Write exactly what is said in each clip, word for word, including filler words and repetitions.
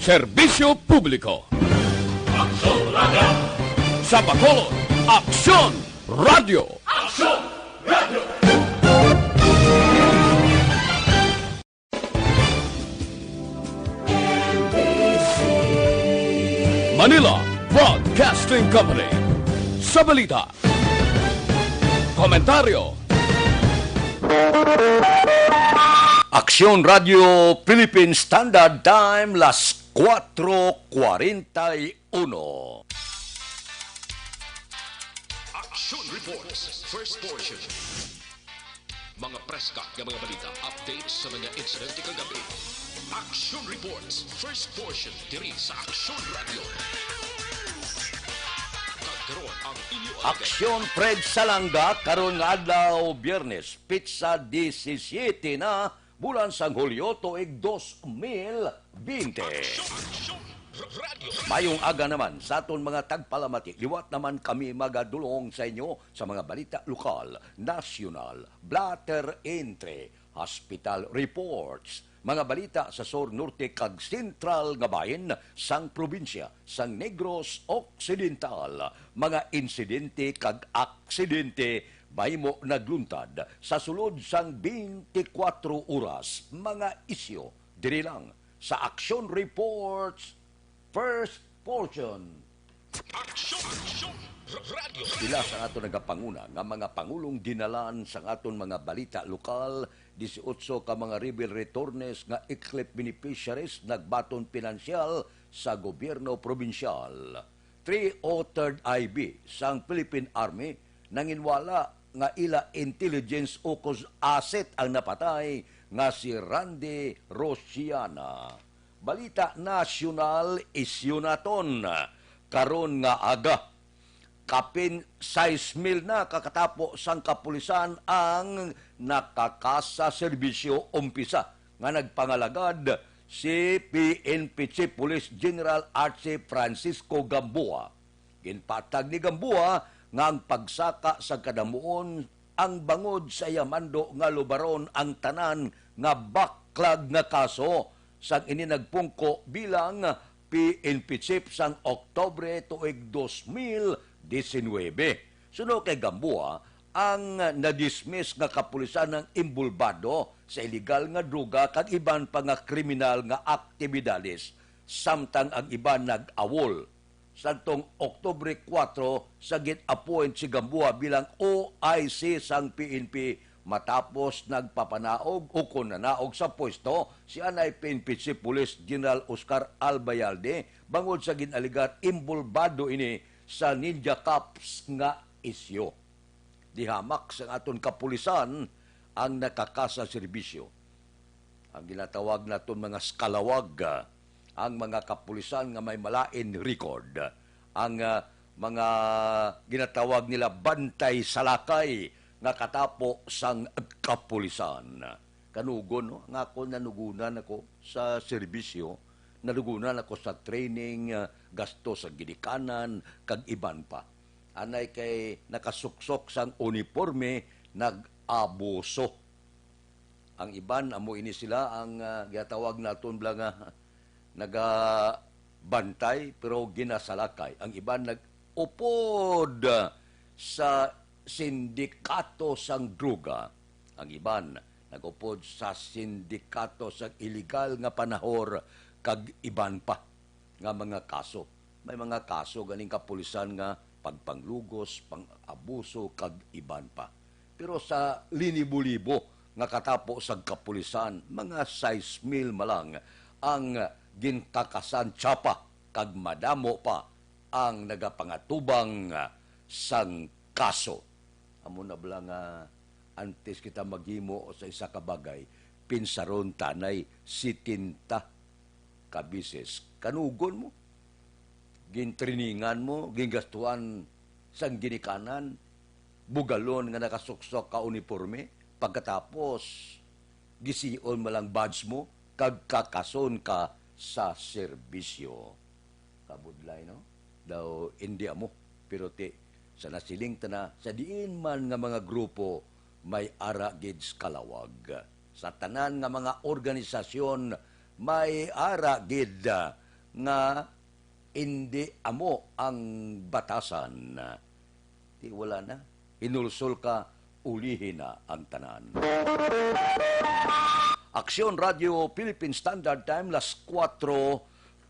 Serbisyo publiko. Aksyon Radio. Sa Bacolod, Aksyon Radio. Aksyon Radio. Manila Broadcasting Company. Sa balita, komentaryo, Aksyon Radio Philippine Standard Time, las cuatro cuarenta y uno. Action Reports, first portion. Mga preska nga mga balita, updates sa mga insidente kagabi. Action Reports, first portion, diri sa Action Radio. Kag karon ang inyo alagad. Aksyon Fred Salanga, karon nga adlaw, Biyernes, petsa disisyete na, bulan sang Hulyo, tuig dos mil bente. Action, Action Radio. Mayong aga naman sa aton mga tagpalamati. Liwat naman kami magadulong sa inyo sa mga balita lokal, nasyonal, blatter entre, hospital reports, mga balita sa sur, norte, kag sentral nga bahin sang probinsya sang Negros Occidental, mga insidente kag aksidente mahimo nagluntad sa sulod sang twenty-four oras, mga isyu diri lang sa Action Reports First Portion. Action, Action Radio. Pila sa aton nagapanguna nga mga pangulong dinalan sa aton mga balita lokal, disiotso ka mga rebel returnees nga ICLIP beneficiaries nagbaton pinansyal sa gobyerno probinsyal. Three-oh-third I B sang Philippine Army nanginwala nga ila intelligence ukon asset ang napatay nga si Randy Rosiana. Balita nasyonal, isyu naton karon nga aga. Kapin sais mil na ka katapo sang kapulisan ang nakakasa serbisyo umpisa nga nagpangalagad si P N P Chief Police General Archie Francisco Gamboa. Ginpatag ni Gamboa nga ang pagsaka sa kadamuon ang bangod sa iya mando nga lubaron ang tanan nga baklag nga kaso, sang ini nagpungko bilang P N P chief sang Oktubre tuig dos mil disinuybe. Suno kay Gamboa, ang nadismiss nga kapulisan ang inbolbado sa iligal nga droga kag iban pa nga kriminal nga aktibidades, samtang ang iban nag-awol. Sadtong Oktubre kuwatro sa gin-appoint si Gamboa bilang O I C sang P N P, matapos nagpapanaog o kon nanaog sa pwesto si anay P N P Chief Police General Oscar Albayalde bangod sa gin-alegar inbolbado ini sa Ninja Cops nga isyu. Di hamak sang aton kapulisan ang nakakasa serbisyo. Ang ginatawag naton mga skalawag, ah, ang mga kapulisan nga may malain record, ang, ah, mga ginatawag nila bantay salakay nga katapo sang kapulisan. Kanugon, no? Nga ako, nanugunan ako sa serbisyo, nanugunan ako sa training, ah, gasto sa ginikanan, kag iban pa. Anay kay nakasuksok sang uniporme, nag-abuso. Ang iban, amo ini sila ang, ah, ginatawag naton bala nga nagabantay, pero ginasalakay. Ang iban nag-upod sa sindikato sang droga. Ang iban nag-upod sa sindikato sang iligal nga panahor, kag iban pa nga mga kaso. May mga kaso ganing kapulisan nga pagpanglugos, pang-abuso, kag iban pa. Pero sa linibo-libo nga katapo sang kapulisan, mga sais mil malang ang ginkakasan tsapa, kag madamo pa ang nagapangatubang sang kaso. Amo na bala nga antes kita maghimo sa isa ka bagay, pinsaron tanay setenta ka beses. Kanugon mo, gintriningan mo, gingastuhan sang ginikanan, bugalon nga nakasuksok ka uniporme, pagkatapos, gisiyon mo lang badge mo, kag kakason ka sa serbisyo. Kabudlay, no? Daw, hindi amo. Pero ti, sa nasiling ta na, sa diin man nga mga grupo, may ara gid skalawag. Sa tanan nga mga organisasyon, may ara gid, ah, nga indi amo ang batasan. Di wala na. Hinulsol ka, ulihi na ang tanan. Aksyon Radio Philippine Standard Time, las kuwatro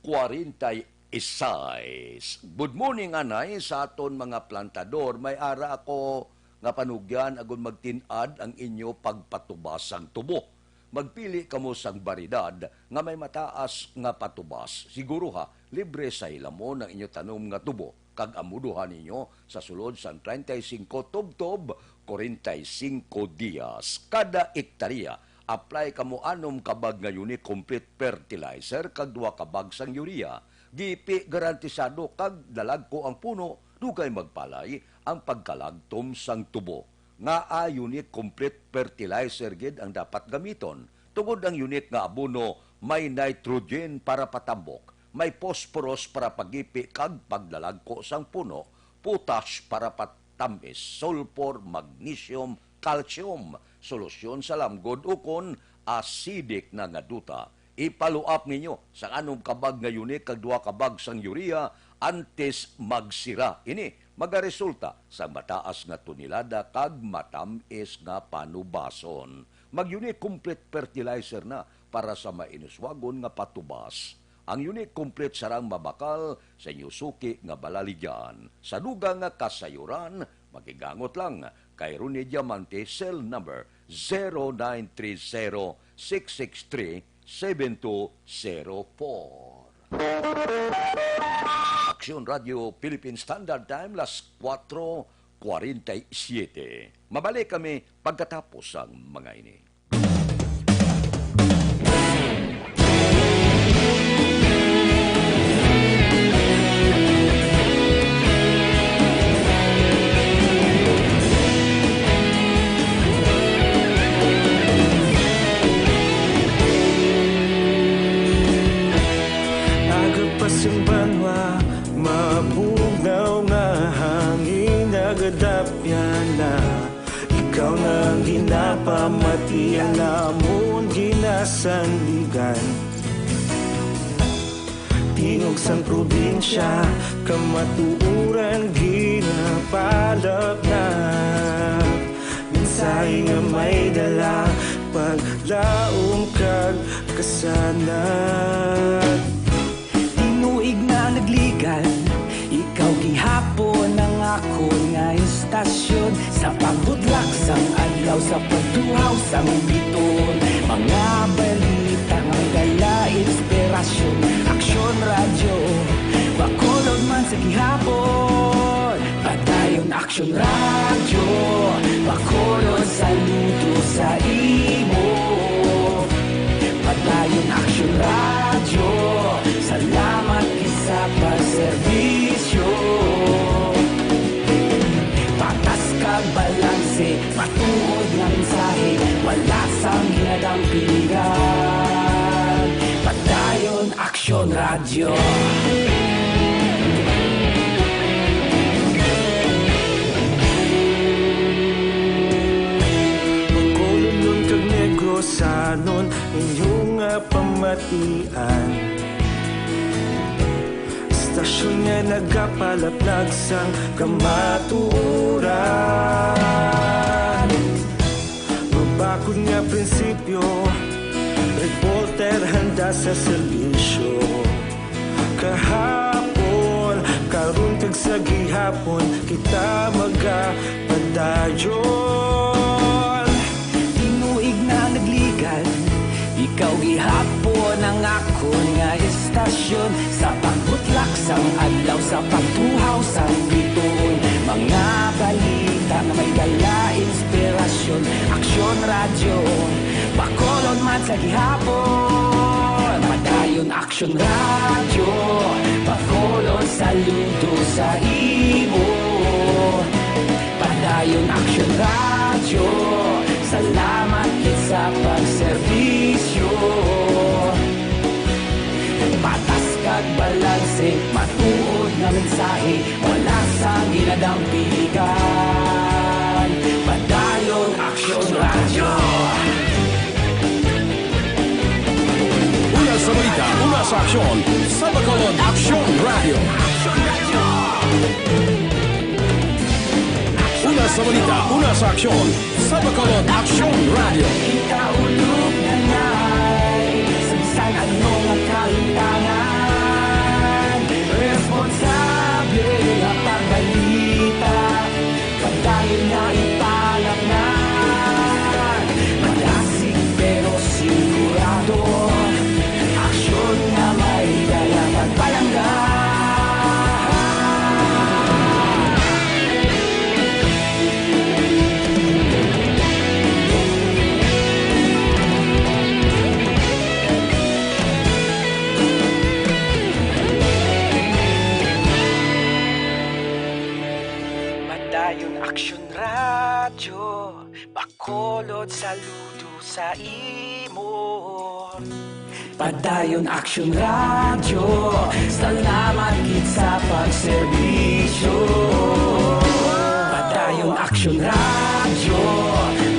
kwarenta y seis. Good morning, anay, sa aton mga plantador. May ara ako nga panugyan agud magtin-ad ang inyo pagpatubas sang tubo. Magpili kamo sang baryedad nga may mataas nga patubas. Siguruha, libre sa hilamon ang inyo tanom nga tubo, kag amudohan ninyo sa sulod sang treinta y cinco tubtob, cuarenta y cinco dias. Kada ektarya, apply kamo anom ka bag nga Unique Complete Fertilizer kag duha ka bag sang urea. Gipi garantisado kag dalagko ang puno, dugay magpalay ang pagkalagtom sang tubo. Ngaa Unique Complete Fertilizer gid ang dapat gamiton, tungod ang Unique nga abono may nitrogen para patambok, may phosphorus para pagipi kag paglalagko sang puno, potash para patamis, sulfur, magnesium, calcium, solusyon sa lamgod ukon acidic na nga duta. Ipaluap ninyo sang anom ka bag nga Unique kag duha ka bag sang urea antes magsira. Ini magaresulta sa mataas nga tonelada kag matamis nga panubason. Mag-Unique Complete Fertilizer na para sa mainuswagon nga patubas. Ang Unique Complete sarang mabakal sa inyo suki nga balaligyan. Sa dugang nga kasayuran, makigangot lang kay Ronnie Diamante, cell number zero nine three zero six six three seven two zero four. Aksyon Radio Philippine Standard Time, las kuwatro kwarenta y siete. Mabalik kami pagkatapos sang mga ini. Aga pa sing banwa, mabugnaw nga hangin nagadapyan na. Ikaw na ang ginapamati, ang amon ginasandigan. Tingog sang probinsya, kamatuoran ginapalapnap. Mensahe nga may dala, paglaom kag kasanag. Tinuig na nagligan, ikaw gihapon ang akon nga istasyon. Sa pagbudlak sang adlaw, sa pagtuhaw sang biton, mga balita nga may dala inspirasyon. Aksyon Radyo, Bacolod man sa gihapon. Padayon Aksyon Radyo, Bacolod, saludo sa imo. Padayon Aksyon Radyo, salamat gid sa pagserbisyo. Patas kag balanse, matuod nga mensahe, wala sang ginadampigan. Padayon Aksyon Radyo. Bacolodnon kag Negrosanon, inyo nga pamatian. Istasyon nga nagapalaplag sang kamatuoran. Mabakod nga prinsipyo, reporter handa sa serbisyo. Kahapon, karon kag sa gihapon, kita magapadayon. Tinuig na nagligan, ikaw gihapon ang akon nga istasyon. Sa pagbutlak sang adlaw, sa pagtuhaw sang bituon, mga balita nga may dala inspirasyon. Aksyon Radyo, Bacolod man sa gihapon. Padayon Aksyon Radyo, Bacolod, saludo sa imo. Padayon Aksyon Radyo, salamat gid sa pagserbisyo. Patas kag balanse, matuod nga mensahe, wala sang ginadampigan. Padayon Aksyon Radyo. Una sa Balita, una sa aksyon, sa Bacolod Aksyon Radio. Una sa balita, una sa aksyon, sa Bacolod Aksyon Radio. Ikaulog na ngay, sa bisan ano nga kalimtangan, responsable nga pagbalita. Padayon nga ipalapnan, malasig pero sigurado. Aksyon nga may dala pagpalangga. Padayon Aksyon Radyo, Bacolod, saludo sa imo. Padayon Aksyon Radyo, salamat gid sa pagserbisyo. Padayon Aksyon Radyo,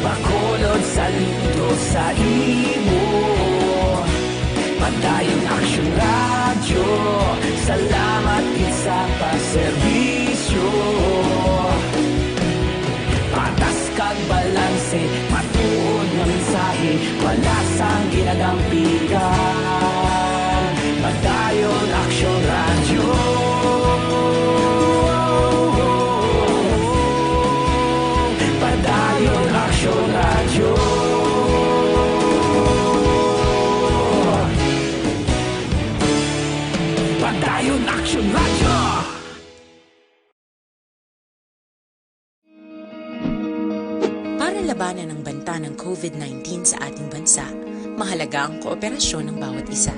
Bacolod, saludo sa imo. Padayon Aksyon Radyo, salamat gid sa pagserbisyo. Patas kag balanse, matuod nga mensahe, wala sang ginadampigan. Padayon Aksyon Radyo. Padayon Aksyon Radyo. Padayon Aksyon Radyo. Para labanan ang banta ng COVID nineteen sa ating bansa, mahalaga ang kooperasyon ng bawat isa.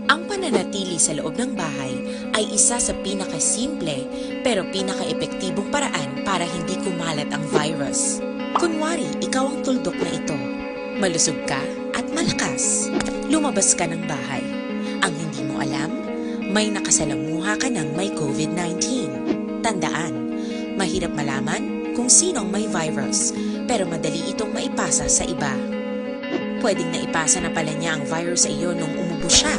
Ang pananatili sa loob ng bahay ay isa sa pinakasimple pero pinakaepektibong paraan para hindi kumalat ang virus. Kunwari, ikaw ang tuldok na ito. Malusog ka at malakas. Lumabas ka ng bahay. Ang hindi mo alam, may nakasalamuha ka ng may COVID nineteen. Tandaan, mahirap malaman kung sino ang may virus, pero madali itong maipasa sa iba. Pwedeng naipasa na pala niya ang virus sa iyo nung umubo siya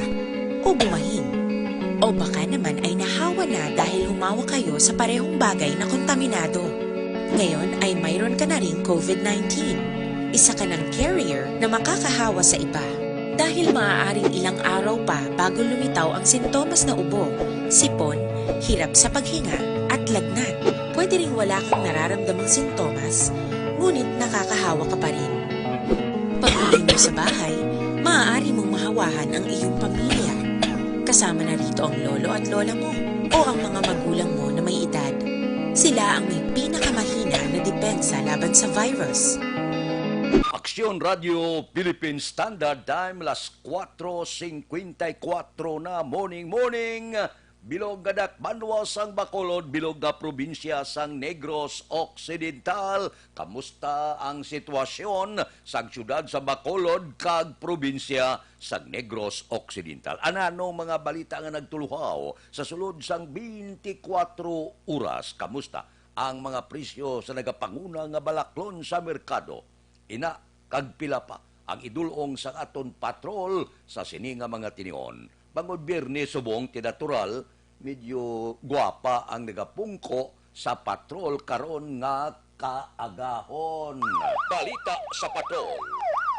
o bumahin. O baka naman ay nahawa na dahil humawak kayo sa parehong bagay na kontaminado. Ngayon ay mayroon ka na ring COVID nineteen. Isa ka ng carrier na makakahawa sa iba. Dahil maaaring ilang araw pa bago lumitaw ang sintomas na ubo, sipon, hirap sa paghinga, at lagnat. Pwede ring wala kang nararamdamang sintomas, ngunit nakakahawa ka pa rin. Pag-uwi mo sa bahay, maaari mong mahawahan ang iyong pamilya. Kasama na rito ang lolo at lola mo o ang mga magulang mo na may edad. Sila ang may pinakamahina na depensa laban sa virus. Aksyon Radio Philippine Standard Time, las kuwatro singkwenta y kuwatro na. Morning, morning, bilog nga dakbanwa sang Bacolod, bilog nga probinsya sang Negros Occidental. Kamusta ang sitwasyon sa siyudad sa Bacolod kag probinsya sang Negros Occidental? Anano mga balita nga nagtuluhaw sa sulod sang twenty-four oras? Kamusta ang mga presyo sa nagapanguna nga balaklon sa merkado? Ina, kag pila pa ang idul-ong sang aton patrol sa sini nga mga tinion? Bangod Biyernes subong, ti natural, medyo gwapa ang nagapungko sa patrol karon nga kaagahon. Balita sa patrol.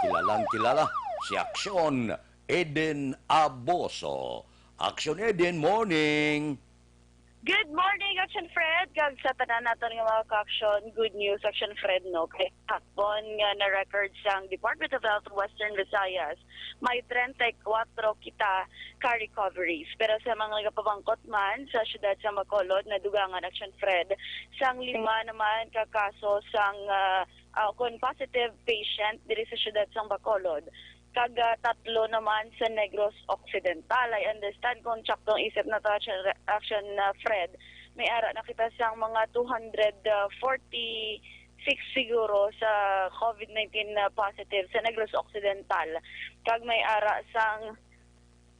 Kilalang kilala, si Aksyon Eden Aboso. Aksyon Eden, morning. Good morning, Action Fred, kag sa tanan naton nga mga ka-action. Good news, Action Fred, no? Kay hapon nga na-record sang Department of Health Western Visayas, may treinta y cuatro kita ka recoveries. Pero sa mga nagapabangkot man sa siyudad sa Bacolod, nadugangan, Action Fred, sang lima naman ka kaso sang, ah, ah, kon positive patient diri sa siyudad sang Bacolod, kag, ah, tatlo naman sa Negros Occidental. I understand, kung tsaktong isip na to, Action, Action, ah, Fred, may ara na kita sang mga two hundred forty-six siguro sa COVID nineteen na positive sa Negros Occidental, kag may ara sang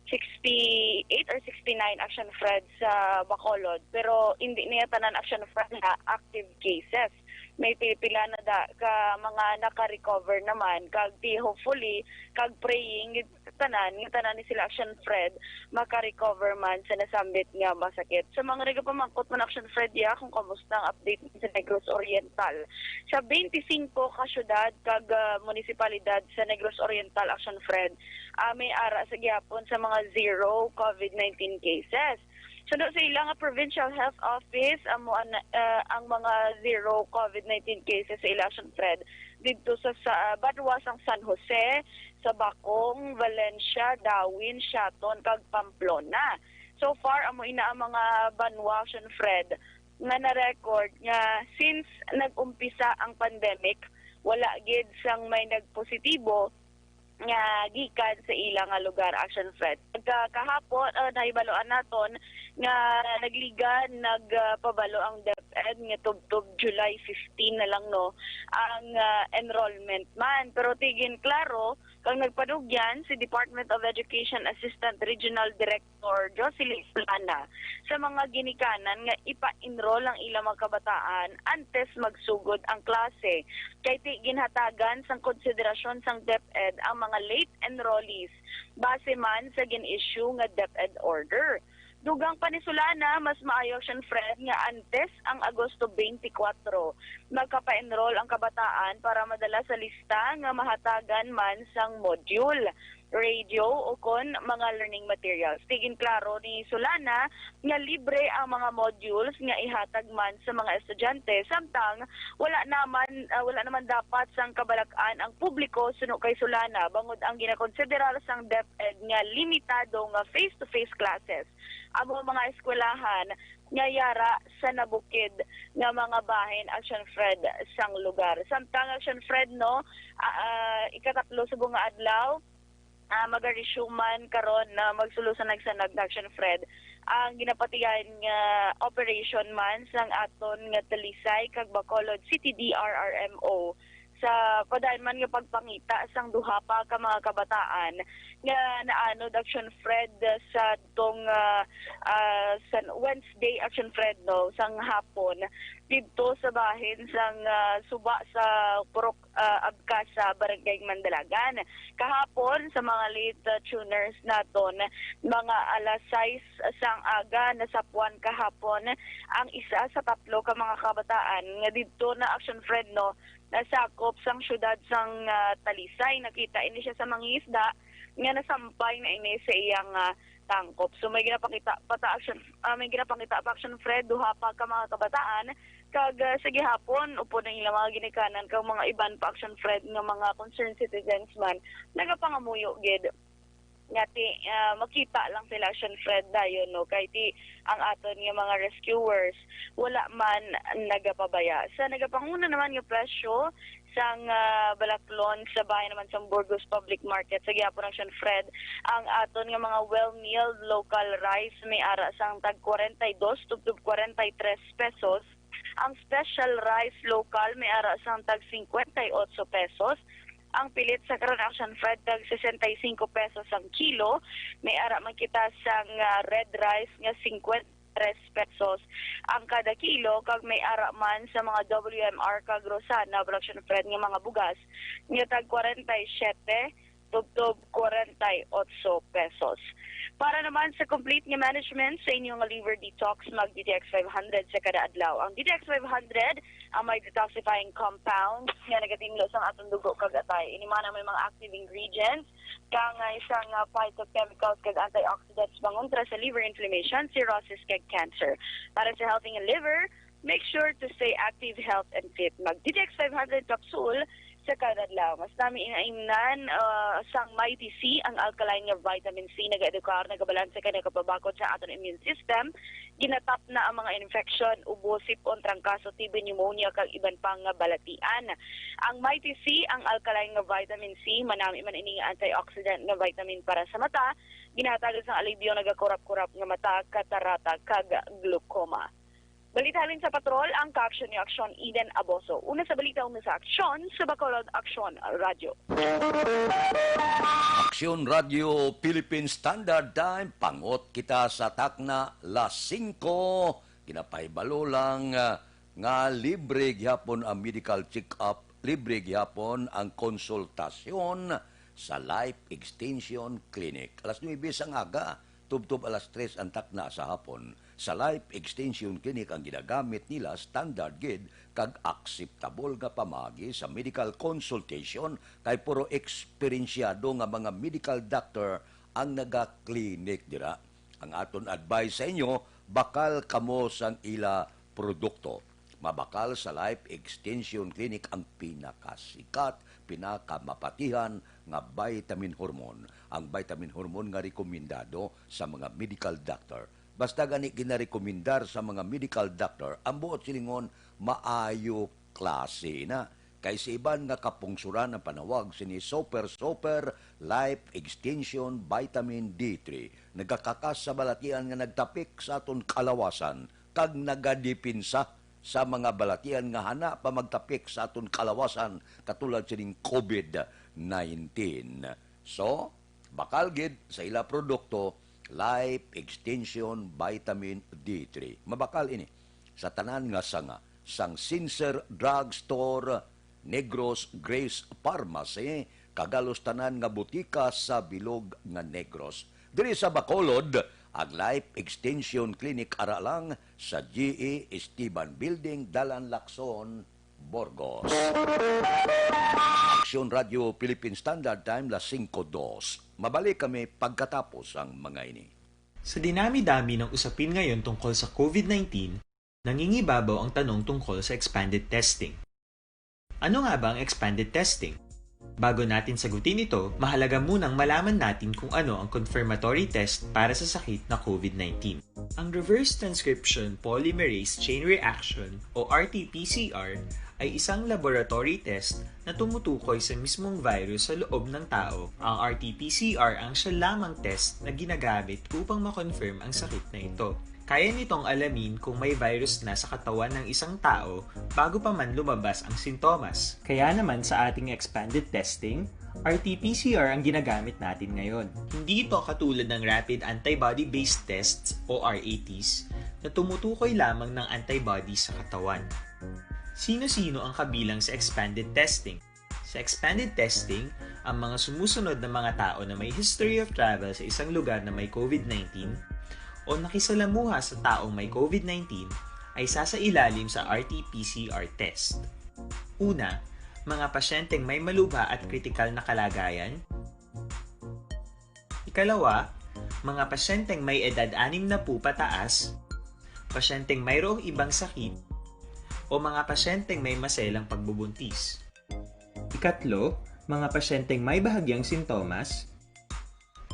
sixty-eight or sixty-nine, Action Fred, sa Bacolod. Pero hindi niya tanan, Action Fred, nga active cases. May pipila na da ka mga naka-recover naman, kag ti hopefully, kag praying gid tanan, nga tanan ni sila Action Fred maka-recover man sa nasambit nga masakit. Sa mga nagapamangkot man, Action Fred, ya, kung kamusta ang update sa Negros Oriental. Sa twenty-five ka syudad kag, ah, munisipalidad sa Negros Oriental, Action Fred, ah, may ara sa gihapon sa mga zero COVID nineteen cases. Suno sa ila nga Provincial Health Office, amo an-, ah, ang mga zero COVID nineteen cases sa ila, Action Fred, didto sa, sa, ah, banwa sang San Jose, sa Bacong, Valencia, Dawin, Siaton, kag Pamplona. So far, amo ina ang mga banwa, Action Fred, nga na-record nga since nag-umpisa ang pandemic, wala gid sang may nagpositibo nga gikan sa ila nga lugar, Action Fred. Pagka kahapon, ah, nahibaluan naton nga nagligan, nagpabalo ang DepEd nga tubtob July fifteen na lang, no, ang, ah, enrollment man. Pero ti gin klaro kag nagpanugyan si Department of Education Assistant Regional Director Jocelyn Solana sa mga ginikanan nga ipa-enroll ang ilang mga kabataan antes magsugod ang klase, kay ti ginhatagan sang konsiderasyon sang DepEd ang mga late enrollees base man sa gin-issue nga DepEd order. Dugang pa ni Solana, mas maayo, Action Fred, nga antes ang Agosto twenty-four, magkapa-enroll ang kabataan para madala sa lista nga mahatagan man sang module, radio, o kon mga learning materials. Ti gin klaro ni Solana nga libre ang mga modules nga ihatag man sa mga estudyante, samtang wala naman, ah, wala naman dapat sang kabalak-an ang publiko, suno kay Solana, bangod ang ginakonsiderar sang DepEd nga limitado nga face-to-face classes amo ang mga eskwelahan nga yara sa nabukid nga mga bahin, Action Fred, sang lugar. Samtang, Action Fred, no, ah, ah, ikatatlo subong nga adlaw, ah, magaresume man karon na magsulo sa nagsanag na, Action Fred, ang ginapatigayon nga operation man sang aton nga Talisay kag Bacolod City D R R M O sa padayon man nga pagpangita sang duha pa ka mga kabataan nga naanod, Action Fred, sa tong, ah, ah, sa Wednesday, Action Fred, no, sang hapon didto sa bahin sang, ah, suba sa Purok, ah, Abcas sa Barangay Mandalagan. Kahapon, sa mga late, ah, tuners naton, mga alas sais sang aga, nasapuan kahapon ang isa sa tatlo ka mga kabataan nga didto na, Action Fred, no, nasakop sang siyudad sang, ah, Talisay. Nakita ini siya sa mangingisda nga nasampay na ini sa iyang, ah, tangkop. So, may ginapakita pa ta, Action, ah, may ginapakita pa, Action Fred, duha pa ka mga kabataan, kag, ah, sa gihapon, upod ang ilang mga ginikanan kag mga iban pa, Action Fred, nga mga concerned citizens man, nagapangamuyo gid nga ti, ah, makita lang sila, Action Fred, dayon, no, kay ti ang aton nga mga rescuers wala man nagapabaya. Sa nagapanguna naman nga presyo sang, ah, balaklon sa bahin naman sang Burgos Public Market, sa gihapon, Action Fred, ang aton nga mga well-milled local rice may ara sang tag kwarenta y dos tubtob kwarenta y tres pesos. Ang special rice local may ara sang tag singkwenta y otso pesos. Ang pilit sa karon, Action Fred, tag sesenta y singko pesos ang kilo. May ara man kita sang, ah, red rice nga singkwenta y tres pesos ang kada kilo, kag may ara man sa mga W M R kag Rosana, Action Fred, nga mga bugas nga tag kwarenta y siyete tubtob kwarenta y otso pesos. Para naman sa complete nga management sa inyo nga liver detox, mag D T X five hundred sa kada adlaw. Ang D T X five hundred ang may detoxifying compounds nga nagatinlo sang aton dugo kag atay. Ini man ang may mga active ingredients kang, ah, isang, ah, phytochemicals kag antioxidants pangontra sa liver inflammation, cirrhosis, kag cancer. Para sa healthy nga liver, make sure to stay active, health, and fit. Mag D T X five hundred capsule sa kada adlaw. Mas nami inaimnan, ah, sang Mighty C, ang alkaline nga vitamin C, nagaedukar, nagabalanse, kag nagapabakod sa aton immune system. Ginatap na ang mga infection, ubo, sip-on, trangkaso, T B, pneumonia, kag iban pa nga balatian. Ang Mighty C, ang alkaline nga vitamin C, manami man ini nga antioxidant nga vitamin para sa mata, ginahatagan sang alibyo nagakurap-kurap nga mata, katarata, kag glaucoma. Balita halin sa patrol, ang kaaksyon ni Aksyon Eden Aboso. Una sa balita, una sa aksyon, sa Bacolod Aksyon Radyo. Aksyon Radyo Philippine Standard Time, pangot kita sa takna, las singko, ginapahibalo lang, ah, nga libre gihapon ang medical check-up, libre gihapon ang konsultasyon sa Life Extension Clinic. Alas nuebe sang aga, tubtob alas tres ang takna sa hapon. Sa Life Extension Clinic ang ginagamit nila, standard gid kag akseptable nga pamaagi sa medical consultation, kay puro eksperensyado nga mga medical doctor ang naga-clinic dira. Ang aton advice sa inyo, bakal kamo sang ila produkto. Mabakal sa Life Extension Clinic ang pinakasikat, pinakamapatihan nga vitamin hormone. Ang vitamin hormone nga rekomendado sa mga medical doctor. Basta gani ginarekomendar sa mga medical doctor, ang buot silingon, maayo klase na. Kay sa iban nga kapungsuran ang panawag sini Super Super Life Extension Vitamin D three. Nagakakas sa balatian nga nagtapik sa aton kalawasan kag nagadipinsa sa mga balatian nga hana pa magtapik sa aton kalawasan, katulad sining COVID nineteen. So, bakal gid sa ila produkto, Life Extension Vitamin D three. Mabakal ini sa tanan nga sanga, sang Sincere Drug Store, Negros Grace Pharmacy, kag halos tanan nga butika sa bilog nga Negros. Diri sa Bacolod, ang Life Extension Clinic ara lang sa G E Esteban Building, Dalan Lacson, Burgos. Aksyon Radio Philippine Standard Time, las singko dos. Mabalik kami pagkatapos ang mga ini. Sa dinami-dami ng usapin ngayon tungkol sa COVID nineteen, nangingibabaw ang tanong tungkol sa expanded testing. Ano nga ba ang expanded testing? Bago natin sagutin ito, mahalaga munang malaman natin kung ano ang confirmatory test para sa sakit na COVID nineteen. Ang reverse transcription polymerase chain reaction o R T P C R ay isang laboratory test na tumutukoy sa mismong virus sa loob ng tao. Ang R T P C R ang siya lamang test na ginagamit upang ma-confirm ang sakit na ito. Kaya nitong alamin kung may virus na sa katawan ng isang tao bago pa man lumabas ang sintomas. Kaya naman sa ating expanded testing, R T P C R ang ginagamit natin ngayon. Hindi ito katulad ng rapid antibody-based tests o R A Ts na tumutukoy lamang ng antibody sa katawan. Sino-sino ang kabilang sa expanded testing? Sa expanded testing, ang mga sumusunod na mga tao na may history of travel sa isang lugar na may COVID nineteen o nakisalamuha sa taong may COVID nineteen ay sasailalim sa R T P C R test. Una, mga pasyenteng may malubha at kritikal na kalagayan. Ikalawa, mga pasyenteng may edad anim na po pataas, pasyenteng mayroong ibang sakit, o mga pasyenteng may maselang pagbubuntis. Ikatlo, mga pasyenteng may bahagyang sintomas.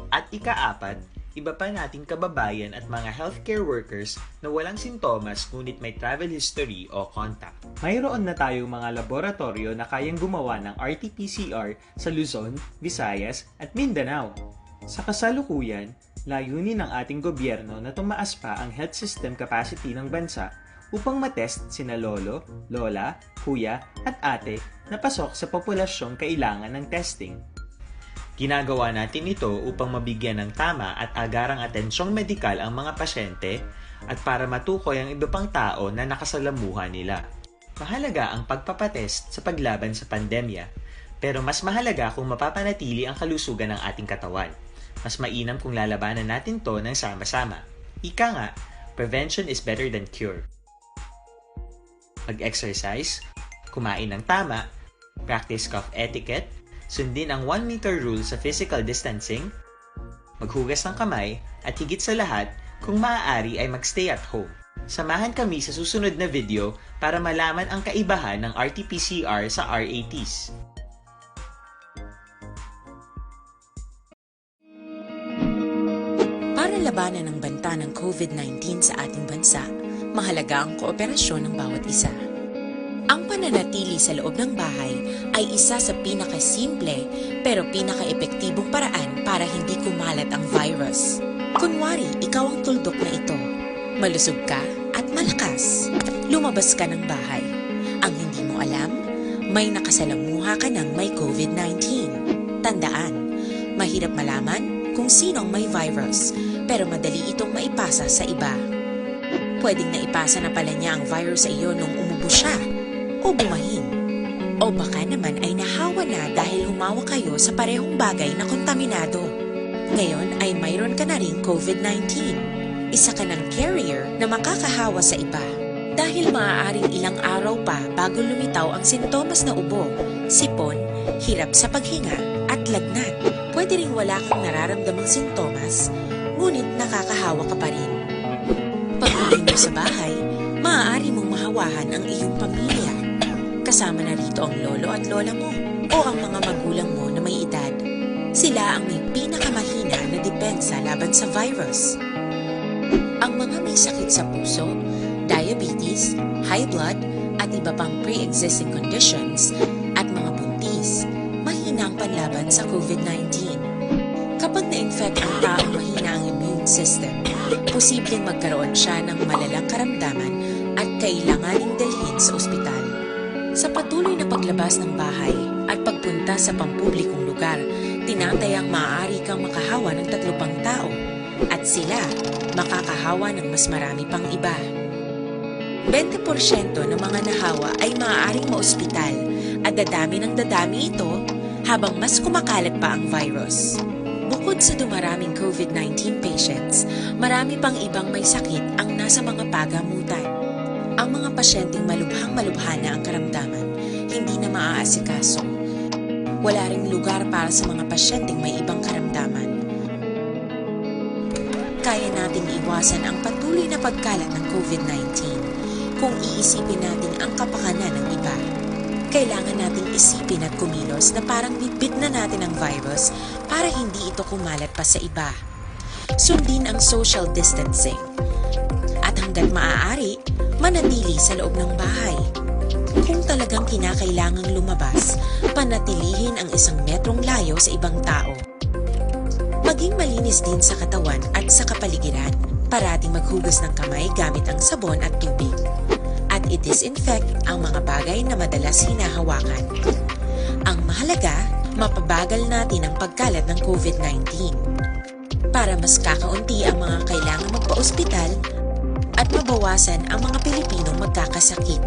At ikaapat, iba pa nating kababayan at mga healthcare workers na walang sintomas ngunit may travel history o contact. Mayroon na tayong mga laboratoryo na kayang gumawa ng R T P C R sa Luzon, Visayas, at Mindanao. Sa kasalukuyan, layunin ng ating gobyerno na tumaas pa ang health system capacity ng bansa upang matest sina lolo, lola, kuya, at ate na pasok sa populasyong kailangan ng testing. Ginagawa natin ito upang mabigyan ng tama at agarang atensyong medikal ang mga pasyente at para matukoy ang iba pang tao na nakasalamuha nila. Mahalaga ang pagpapatest sa paglaban sa pandemya, pero mas mahalaga kung mapapanatili ang kalusugan ng ating katawan. Mas mainam kung lalabanan natin 'to ng sama-sama. Ika nga, prevention is better than cure. Mag-exercise, kumain ng tama, practice cough etiquette, sundin ang one meter rule sa physical distancing, maghugas ng kamay, at higit sa lahat, kung maaari ay mag-stay at home. Samahan kami sa susunod na video para malaman ang kaibahan ng R T P C R sa R A Ts. Para labanan ang banta ng COVID nineteen sa ating bansa, mahalaga ang kooperasyon ng bawat isa. Ang pananatili sa loob ng bahay ay isa sa pinakasimple pero pinakaepektibong paraan para hindi kumalat ang virus. Kunwari, ikaw ang tuldok na ito. Malusog ka at malakas. Lumabas ka ng bahay. Ang hindi mo alam, may nakasalamuha ka ng may COVID nineteen. Tandaan, mahirap malaman kung sino ang may virus, pero madali itong maipasa sa iba. Pwedeng naipasa na pala niya ang virus sa iyo nung umu- siya o bumahin. O baka naman ay nahawa na dahil humawa kayo sa parehong bagay na kontaminado. Ngayon ay mayroon ka na ring COVID nineteen. Isa ka ng carrier na makakahawa sa iba. Dahil maaaring ilang araw pa bago lumitaw ang sintomas na ubo, sipon, hirap sa paghinga, at lagnat. Pwede ring wala kang nararamdamang sintomas, ngunit nakakahawa ka pa rin. Pag-uwi mo sa bahay, maaari mong mahawahan ang iyong pamilya. Kasama na rito ang lolo at lola mo o ang mga magulang mo na may edad. Sila ang may pinakamahina na depensa laban sa virus. Ang mga may sakit sa puso, diabetes, high blood, at iba pang pre-existing conditions, at mga buntis, mahina ang panlaban sa COVID nineteen. Kapag na-infect ang taong mahina ang immune system, posibleng magkaroon siya ng malalang karamdaman at kailanganing dalhin sa ospital. Sa patuloy na paglabas ng bahay at pagpunta sa pampublikong lugar, tinatayang maaari kang makahawa ng tatlo pang tao, at sila makakahawa ng mas marami pang iba. Bente porsyento ng mga nahawa ay maaaring maospital at dadami ng dadami ito habang mas kumakalat pa ang virus. Bukod sa dumaraming COVID nineteen patients, marami pang ibang may sakit ang nasa mga pagamutan. Ang mga pasyenteng malubhang-malubha na ang karamdaman, hindi na maaasikaso. Wala ring lugar para sa mga pasyenteng may ibang karamdaman. Kaya nating iwasan ang patuloy na pagkalat ng COVID nineteen kung iisipin natin ang kapakanan ng iba. Kailangan nating isipin at kumilos na parang bitbit na natin ang virus para hindi ito kumalat pa sa iba. Sundin ang social distancing. At hanggat maaari, manatili sa loob ng bahay. Kung talagang kinakailangang lumabas, panatilihin ang isang metrong layo sa ibang tao. Maging malinis din sa katawan at sa kapaligiran. Parating maghugas ng kamay gamit ang sabon at tubig. At i-disinfect ang mga bagay na madalas hinahawakan. Ang mahalaga, mapabagal natin ang pagkalat ng COVID nineteen. Para mas kakaunti ang mga kailangang magpa-ospital at mabawasan ang mga Pilipinong magkakasakit.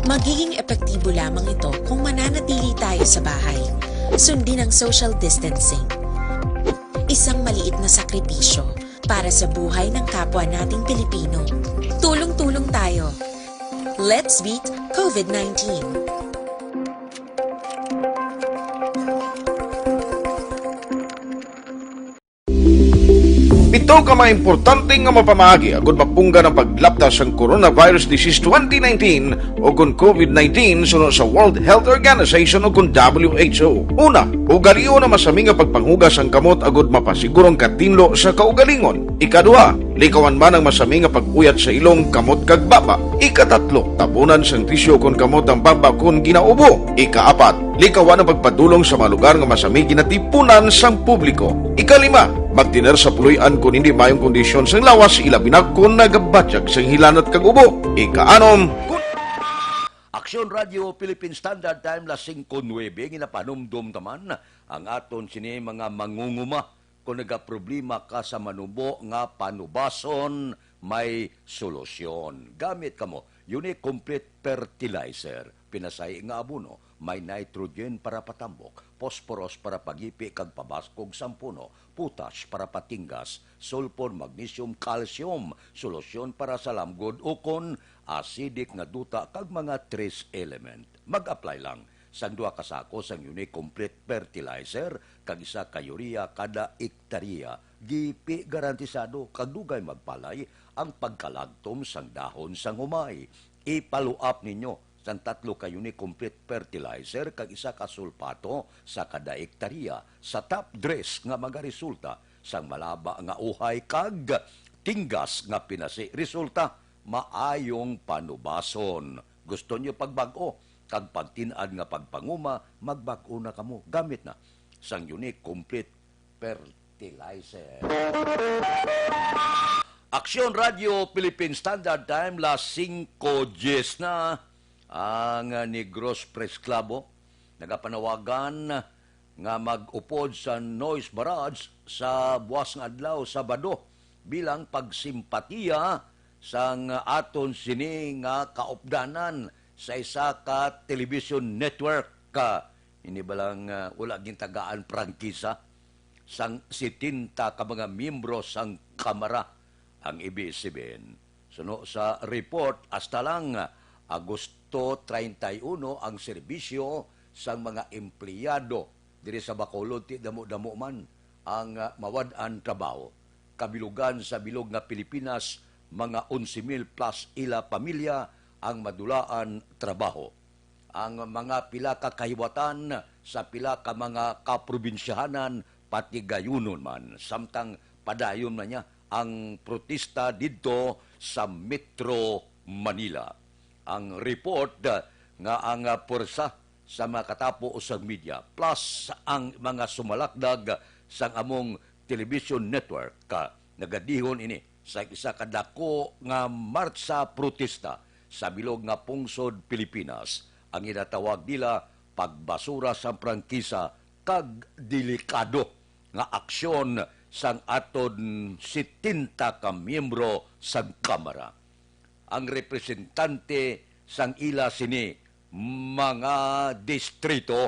Magiging epektibo lamang ito kung mananatili tayo sa bahay. Sundin ang social distancing. Isang maliit na sakripisyo para sa buhay ng kapwa nating Pilipino. Tulong-tulong tayo. Let's beat COVID nineteen. Pito ka mga importante nga mapamaagi agud mapunggan ang paglapta sang coronavirus disease twenty nineteen o kon COVID nineteen suno sa World Health Organization o kon W H O. Una, ugalion ang masami nga pagpanghugas sang kamot agud mapasiguro ang katinlo sa kaugalingon. Ikaduha, likawan man ang masami nga pag-uyat sa ilong, kamot kag baba. Ikatatlo, tabunan sang tisyu kon kamot ang baba kon ginaubo. Ikaapat, likawan ang pagpadulong sa mga lugar nga masami ginatipunan sang publiko. Ikalima, magtener sa puloy-an kon hindi maayong kondisyon sang lawas, ilabi na kon nagabatyag sang hilanat kag ubo. Ikaanom, kon Aksyon Radio Philippine Standard Time, las singko nuebe, ginapanumdom ta man ang aton sini mga mangunguma. Kon nagaproblema ka sa manubo nga panubason, may solusyon. Gamit kamo Unique Complete Fertilizer, pinasahi nga abono, may nitrogen para patambok, phosphorus para pagipi kag pabaskog sang puno, potash para patinggas, sulfur, magnesium, calcium, solusyon para sa lamgod, ukon acidic nga duta kag mga trace element. Mag-apply lang sang duha ka sako sang Unique Complete Fertilizer kag isa ka urea kada ektarya. Gipi garantisado kag dugay magpalay ang pagkalagtom sang dahon sang humay. I-follow up ninyo sang tatlo ka Unique Complete Fertilizer kag isa ka sulfato sa kada ektarya sa top dress nga magaresulta sang malaba nga uhay kag tinggas nga pinasi. Resulta, maayong panubason. Gusto niyo pagbag-o kag pagtin-ad nga pagpanguma, magbag-o na kamo. Gamit na sang Unique Complete Fertilizer. Aksyon Radio Philippine Standard Time, las singko dies na. Ang Negros Press Club, oh, nagapanawagan nga mag-upod sa noise barrage sa buwas nga adlaw, Sabado, bilang pagsimpatiya sang aton sini nga kaupdanan sa isa ka television network. Ka, ini ba lang, ah, wala gintagaan prangkisa sang setenta ka mga miyembro sang Kamara ang A B S C B N. Suno sa report, hasta lang Agosto treinta y uno ang serbisyo sang mga empleyado diri sa Bacolod, ti damo-damo man ang, ah, mawad-an trabaho. Kabilugan sa bilog nga Pilipinas, mga onse mil plus ila pamilya ang madulaan trabaho. Ang mga pila ka kahiwatan sa pila ka mga kaprobinsyahanan patigayunon man, samtang padayon man niya ang protesta didto sa Metro Manila. Ang report, ah, nga ang, ah, pwersa sa mga katapo usag media plus ang mga sumalakdag sang among television network, ah, nagadihon ini sa isa ka dako nga martsa protesta sa bilog nga pungsod Pilipinas. Ang ginatawag nila pagbasura sang prangkisa kag delikado nga aksyon sang aton setenta ka miyembro sang Kamara. Ang representante sang ila sini mga distrito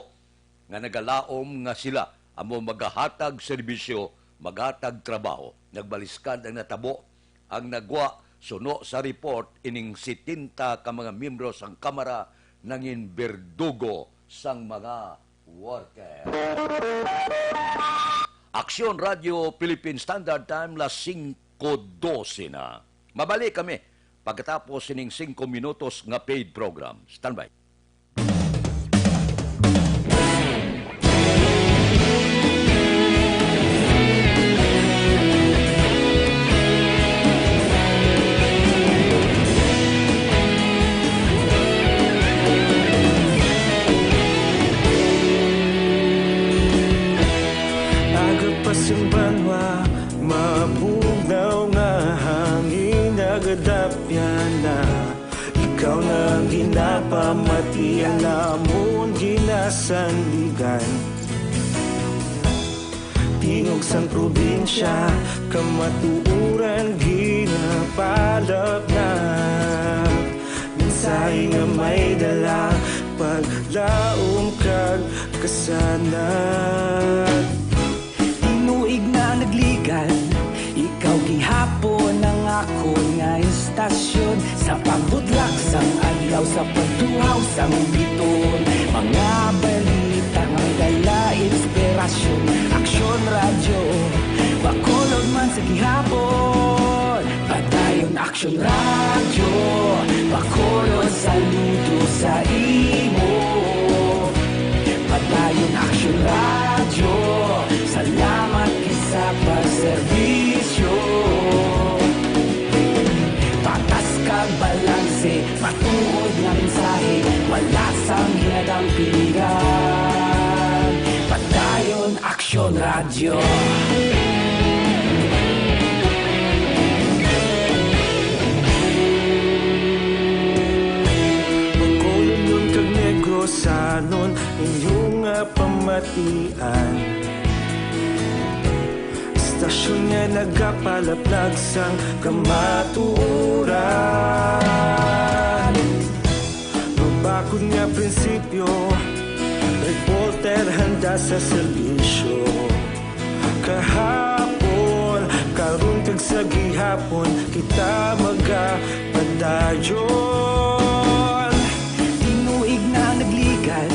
nga nagalaom nga sila amo magahatag serbisyo, maghatag trabaho. Nagbaliskad ang natabo, ang nagwa suno sa report ining setenta ka mga miyembro sang Kamara nangin berdugo sang mga worker. Aksyon Radio Philippine Standard Time, las singko dose na. Mabalik kami pagkatapos sining singko minutos nga paid program. Standby. Aga pa sing banwa, mabugnaw nga hangin, nagadapyan na. Ikaw na ang ginapamati, ang amon ginasandigan. Tingog sang probinsya, kamatuoran ginapalapnag. Mensahe nga may dala, paglaom kag kasanag. Tinuig na nagligad, ikaw gihapon ang akon nga istasyon. Sa pagbudlak sang adlaw, sa pagtuhaw sang biton, mga balita nga may dala inspirasyon. Aksyon Radyo, Bacolod man sa gihapon. Padayon Aksyon Radyo, Bacolod, saludo sa imo. Padayon Aksyon Radyo, salamat gid sa pagserbisyo. Patas kag balanse, matuod nga mensahe, wala sang hinadampingan. Padayon Aksyon Radyo. Bacolodnon kag Negrosanon, inyo nga pamatian. Istasyon nga nagapalaplag sang kamatuoran. Mabakod nga prinsipyo, reporter handa sa serbisyo. Kahapon, karon kag sa gihapon, kita magapadayon. Tinuig na nagligad,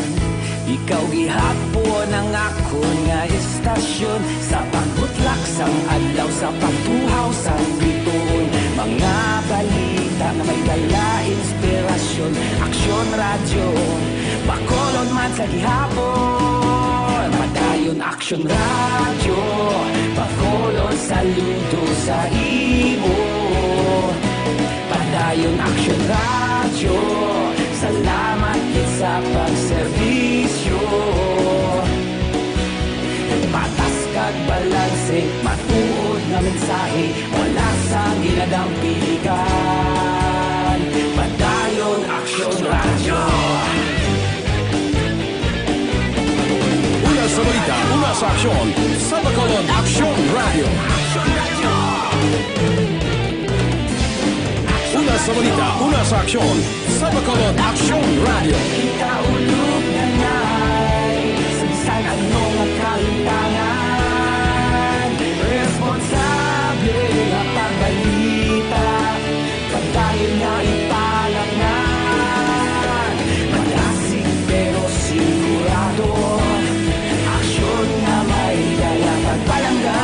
ikaw gihapon ang akon nga istasyon. Sa pagbutlak sang adlaw, sa pagtuhaw sang bituon, mga balita nga may dala inspirasyon. Aksyon Radyo, Bacolod man sa gihapon. Padayon Aksyon Radyo, Bacolod, saludo sa imo. Padayon Aksyon Radyo, salamat gid sa pagserbisyo. Patas kag balanse, matuod nga mensahe, wala sang ginadampingan. Padayon Aksyon Radyo. Una sa balita, una sa aksyon, sa Bacolod Aksyon Radyo. Aksyon Radyo. Balita, una sa aksyon, sa Bacolod Aksyon Radio. Kita ulog na ngay, sa bisan ano nga kalimtangan, responsable nga pagbalita, padayon nga ipalangan, malasig pero sigurado. Aksyon nga may dala pagpalangga.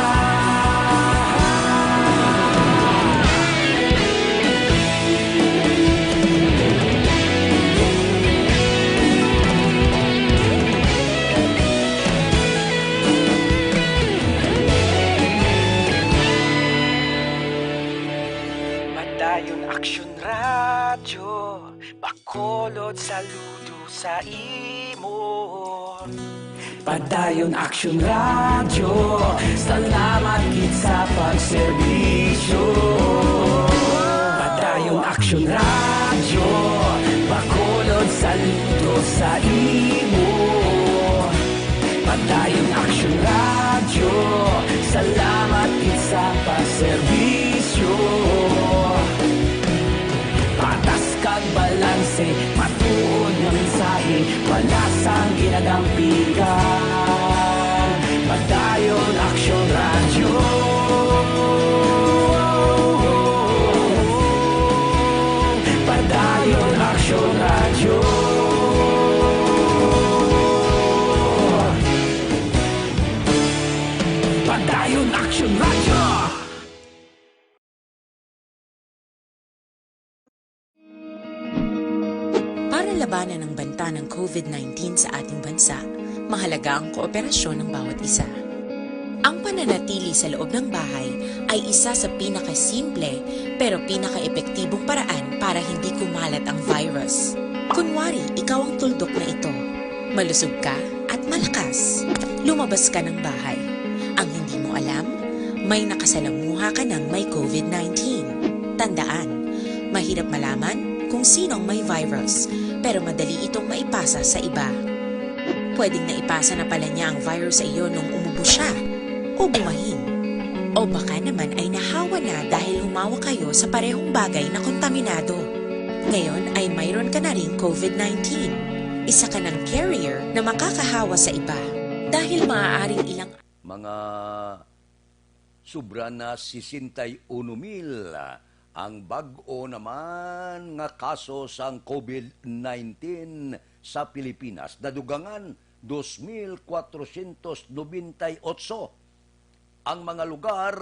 Padayon Aksyon Radyo, Bacolod, saludo sa imo. Padayon Aksyon Radyo, salamat gid sa pagserbisyo. Padayon Aksyon Radyo, Bacolod, saludo sa imo. Padayon Aksyon Radyo, salamat gid sa pagserbisyo. Patas kag balanse, matuod nga mensahe, balasang ginagampigan. Padayon Aksyon Radyo. Padayon Aksyon Radyo. Padayon Aksyon Radyo. Para labanan ang banta ng COVID nineteen sa ating bansa, mahalaga ang kooperasyon ng bawat isa. Ang pananatili sa loob ng bahay ay isa sa pinakasimple pero pinakaepektibong paraan para hindi kumalat ang virus. Kunwari, ikaw ang tuldok na ito. Malusog ka at malakas. Lumabas ka ng bahay. Ang hindi mo alam, may nakasalamuha ka ng may COVID nineteen. Tandaan, mahirap malaman kung sino ang may virus, pero madali itong maipasa sa iba. Pwedeng naipasa na pala niya ang virus sa iyo nung umubo siya, o bumahin. O baka naman ay nahawa na dahil humawak kayo sa parehong bagay na kontaminado. Ngayon ay mayroon ka na ring COVID nineteen. Isa ka ng carrier na makakahawa sa iba. Dahil maaaring ilang mga sobra na sesenta y uno mil ang bag-o naman nga kaso sang COVID nineteen sa Pilipinas. Nadugangan, dos mil kwatrocientos nobenta y otso ang mga lugar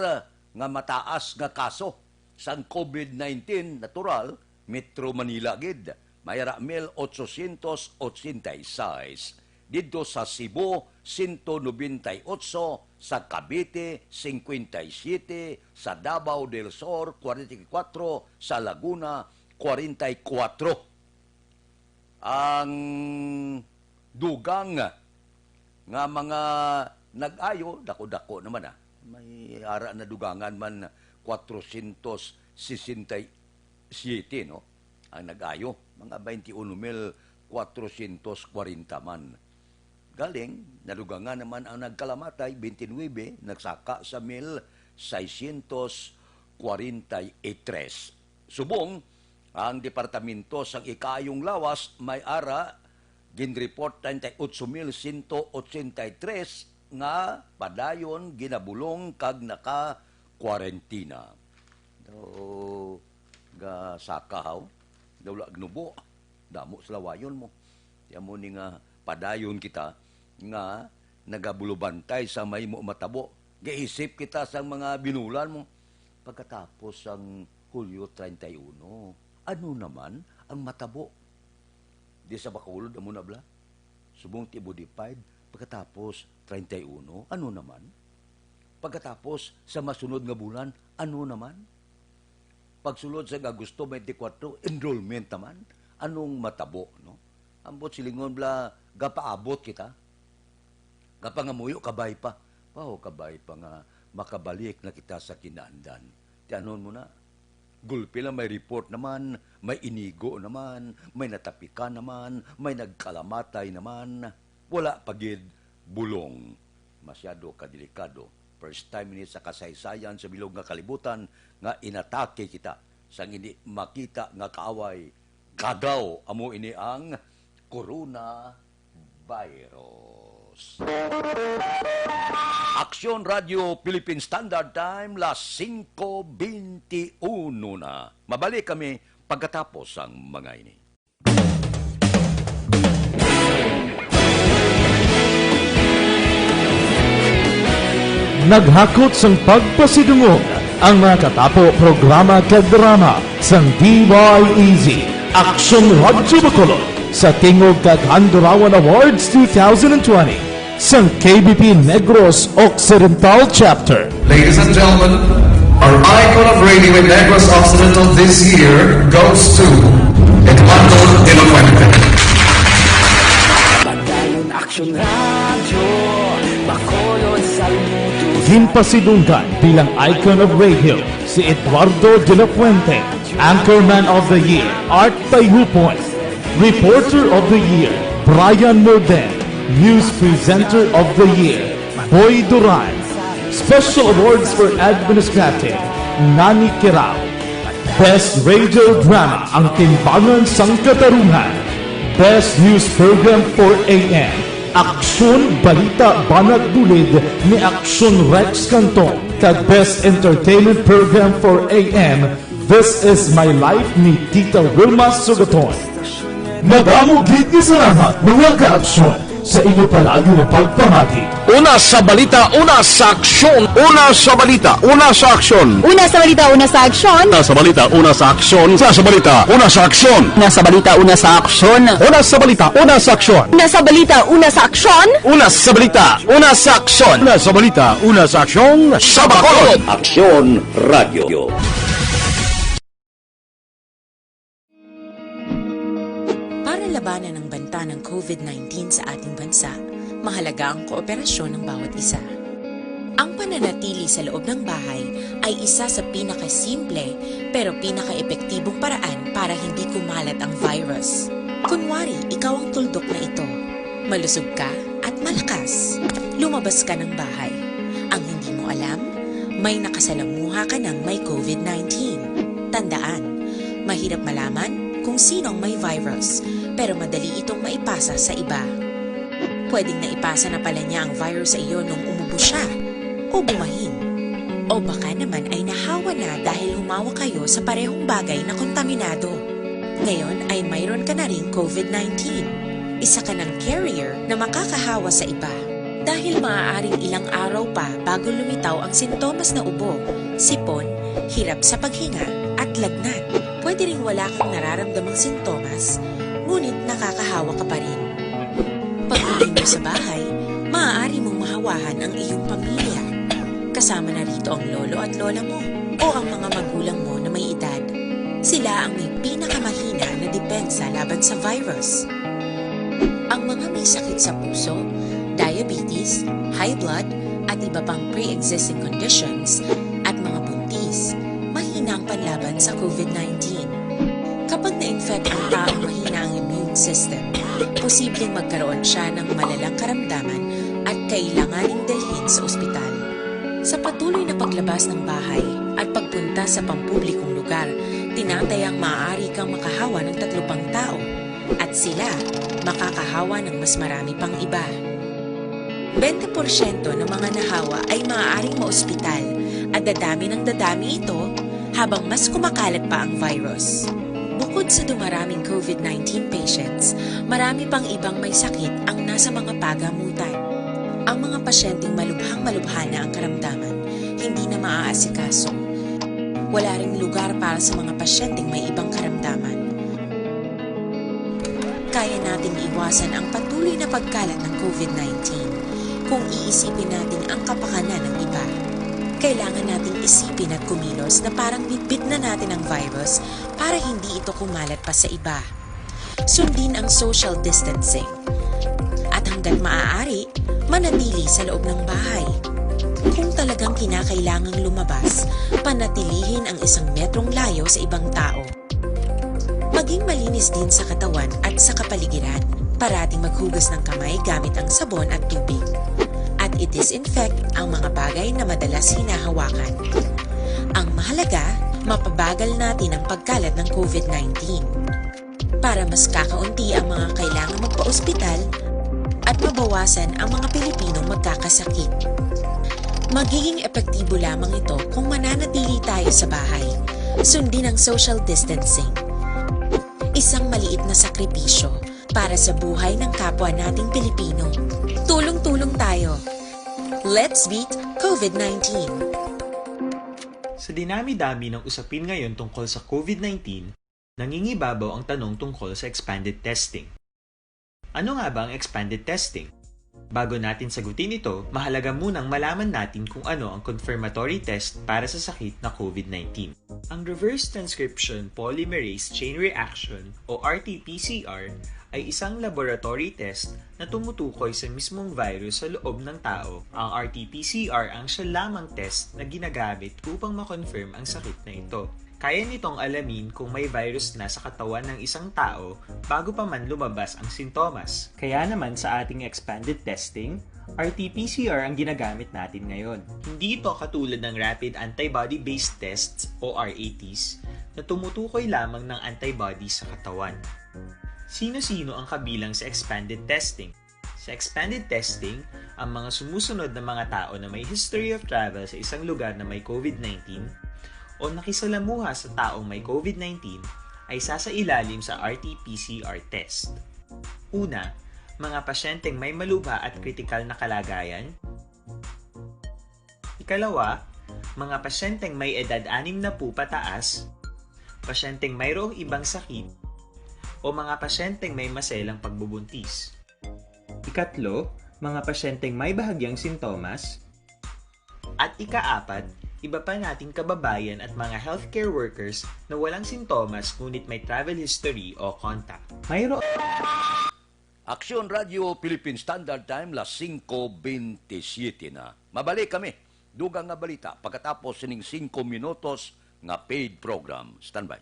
nga mataas nga kaso sang COVID nineteen, natural, Metro Manila gid, may ara mil ochocientos ochenta y seis. Didto sa Cebu, sento nobenta y otso, sa Cavite, singkwenta y siyete, sa Davao del Sur, kwarenta y kwatro, sa Laguna, kwarenta y kwatro. Ang dugang nga mga nag-ayo, dako-dako naman, ah. May ara na dugangan man, kwatrocientos sesenta y siete, no? Ang nag-ayo, mga twenty-one mil kwatrocientos kwarenta man. Galing, nadugangan naman ang nagkalamatay, twenty-nine, nagsaka sa mil seiscientos kwarenta y tres. Subong, ang Departamento sang Ikaayong Lawas may ara ginreport treinta y ocho mil ciento ochenta y tres nga padayon ginabulong kag naka-kwarentina. Daw gasaka haw, daw wala gnubo, damo sa lawayon mo. Kaya mo ni nga padayon kita nga nagabulubantay sa may mo matabo. Gaisip kita sa mga binulan mo. Pagkatapos sang Hulyo treinta y uno, ano naman ang matabo? Di sa Bacolod, amo na bala? Subong ti Budipide, pagkatapos treinta y uno, ano naman? Pagkatapos sa masunod nga bulan, ano naman? Pagsulod sa Agosto twenty-four, enrollment naman. Anong matabo, no? Ambot silingon bala, gapaabot kita. Gapangamuyo, kabay pa. Wow, kabay pa nga makabalik na kita sa kinaandan. Tianon mo na. Gulpi lang may report naman, may inigo naman, may natapikan naman, may nagkalamatay naman. Wala pa gid bulong. Masyado ka delikado. First time ini sa kasaysayan sa bilog nga kalibutan nga inatake kita Sang hindi makita nga kaaway, kagaw, amo ini ang coronavirus. Aksyon Radio Philippine Standard Time, las singko bente uno na. Mabalik kami pagkatapos sang mga ini. Naghakot sang pagpasidungog ang mga katapo, programa kag drama sang D Y E Z, Aksyon Radyo Bacolod, sa Tingog kag Handurawan Awards two thousand twenty sang K B P Negros Occidental Chapter. Ladies and gentlemen, our icon of radio in Negros Occidental this year goes to Eduardo de la Fuente. Padayon Aksyon Radyo, Bacolod, Salmuto. Ginpasidunggan bilang icon of radio si Eduardo de la Fuente, Anchorman of the Year, Art Tayhupon, Reporter of the Year, Brian Morden, News Presenter of the Year, Boy Duran. Special Awards for Administrative, Nani Kirao. Best Radio Drama, Ang Timbangan sang Katarungan. Best News Program for A M, Aksyon Balita Banat Bulid ni Aksyon Rex Canton, kag Best Entertainment Program for A M, This Is My Life ni Tita Wilma Sugaton. Madamo gid nga salamat, mga ka-aksyon, sa inyo palagi nga pagpamati. Una sa balita, una sa aksyon. Una sa balita, una sa aksyon. Una sa balita, una sa aksyon. Una sa balita, una sa aksyon. Una sa balita, una sa aksyon. Una sa balita, una sa aksyon. Una sa balita, una sa aksyon. Una sa balita, una sa aksyon. Una sa balita, una sa aksyon. Una sa balita, una sa aksyon. Sa Bacolod. Aksyon Radio. Para labanan ang banta ng COVID nineteen sa ating bansa, mahalaga ang kooperasyon ng bawat isa. Ang pananatili sa loob ng bahay ay isa sa pinakasimple pero pinakaepektibong paraan para hindi kumalat ang virus. Kunwari, ikaw ang tuldok na ito. Malusog ka at malakas. Lumabas ka ng bahay. Ang hindi mo alam, may nakasalamuha ka ng may COVID nineteen. Tandaan, mahirap malaman kung sino ang may virus, pero madali itong maipasa sa iba. Pwedeng naipasa na pala niya ang virus sa iyo nung umubo siya o bumahin. O baka naman ay nahawa na dahil humawak kayo sa parehong bagay na kontaminado. Ngayon ay mayroon ka na ring COVID nineteen. Isa ka ng carrier na makakahawa sa iba. Dahil maaaring ilang araw pa bago lumitaw ang sintomas na ubo, sipon, hirap sa paghinga, at lagnat. Pwede ring wala kang nararamdamang sintomas, ngunit nakakahawa ka pa rin. Pag-uwi mo sa bahay, maaari mong mahawahan ang iyong pamilya. Kasama na rito ang lolo at lola mo o ang mga magulang mo na may edad. Sila ang may pinakamahina na depensa laban sa virus. Ang mga may sakit sa puso, diabetes, high blood, at iba pang pre-existing conditions, at mga buntis, mahina ang panlaban sa COVID nineteen. Kapag na-infect ang taong mahina ang immune system, posibleng magkaroon siya ng malalang karamdaman at kailanganing dalhin sa ospital. Sa patuloy na paglabas ng bahay at pagpunta sa pampublikong lugar, tinatayang maaari kang makahawa ng tatlo pang tao at sila makakahawa ng mas marami pang iba. Bente porsyento ng mga nahawa ay maaaring maospital at dadami ng dadami ito habang mas kumakalat pa ang virus. Bukod sa dumaraming COVID nineteen patients, marami pang ibang may sakit ang nasa mga pagamutan. Ang mga pasyenteng malubhang malubha na ang karamdaman, hindi na maaasikaso. Wala ring lugar para sa mga pasyenteng may ibang karamdaman. Kaya nating iwasan ang patuloy na pagkalat ng COVID nineteen kung iisipin natin ang kapakanan ng iba. Kailangan nating isipin at kumilos na parang bitbit na natin ang virus para hindi ito kumalat pa sa iba. Sundin ang social distancing. At hanggat maaari, manatili sa loob ng bahay. Kung talagang kinakailangang lumabas, panatilihin ang isang metrong layo sa ibang tao. Maging malinis din sa katawan at sa kapaligiran. Parating maghugas ng kamay gamit ang sabon at tubig. At i-disinfect ang mga bagay na madalas hinahawakan. Ang mahalaga, mapabagal natin ang pagkalat ng COVID nineteen. Para mas kakaunti ang mga kailangan magpa-ospital at mabawasan ang mga Pilipinong magkakasakit. Magiging epektibo lamang ito kung mananatili tayo sa bahay, sundin ang social distancing. Isang maliit na sakripisyo para sa buhay ng kapwa nating Pilipino. Tulong-tulong tayo. Let's beat COVID nineteen. Sa dinami-dami ng usapin ngayon tungkol sa COVID nineteen, nangingibabaw ang tanong tungkol sa expanded testing. Ano nga ba ang expanded testing? Bago natin sagutin ito, mahalaga munang malaman natin kung ano ang confirmatory test para sa sakit na COVID nineteen. Ang reverse transcription polymerase chain reaction o R T P C R ay isang laboratory test na tumutukoy sa mismong virus sa loob ng tao. Ang R T P C R ang siya lamang test na ginagamit upang ma-confirm ang sakit na ito. Kaya nitong alamin kung may virus na sa katawan ng isang tao bago pa man lumabas ang sintomas. Kaya naman sa ating expanded testing, R T P C R ang ginagamit natin ngayon. Hindi ito katulad ng rapid antibody-based tests o R A Ts na tumutukoy lamang ng antibody sa katawan. Sino-sino ang kabilang sa expanded testing? Sa expanded testing, ang mga sumusunod na mga tao na may history of travel sa isang lugar na may COVID nineteen o nakisalamuha sa taong may COVID nineteen ay sasailalim sa R T P C R test. Una, mga pasyenteng may malubha at kritikal na kalagayan. Ikalawa, mga pasyenteng may edad anim na po pataas, pasyenteng mayroong ibang sakit, o mga pasyenteng may maselang pagbubuntis. Ikatlo, mga pasyenteng may bahagyang sintomas. At ikaapat, iba pa nating kababayan at mga healthcare workers na walang sintomas ngunit may travel history o contact. Mayroon Aksyon Radio Philippine Standard Time, las singko bentisiete na. Mabalik kami. Dugang nga balita pagkatapos sining singko minutos nga paid program. Standby.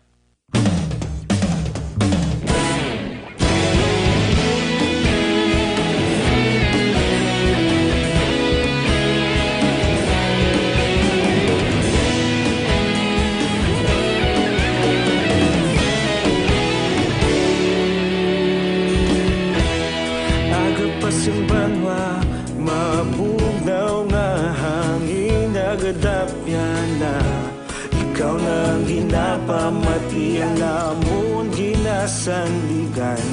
Aga pa sing banwa, mabugnaw nga hangin nagadapyan na. Ikaw na ang ginapamati, ang amon ginasandigan.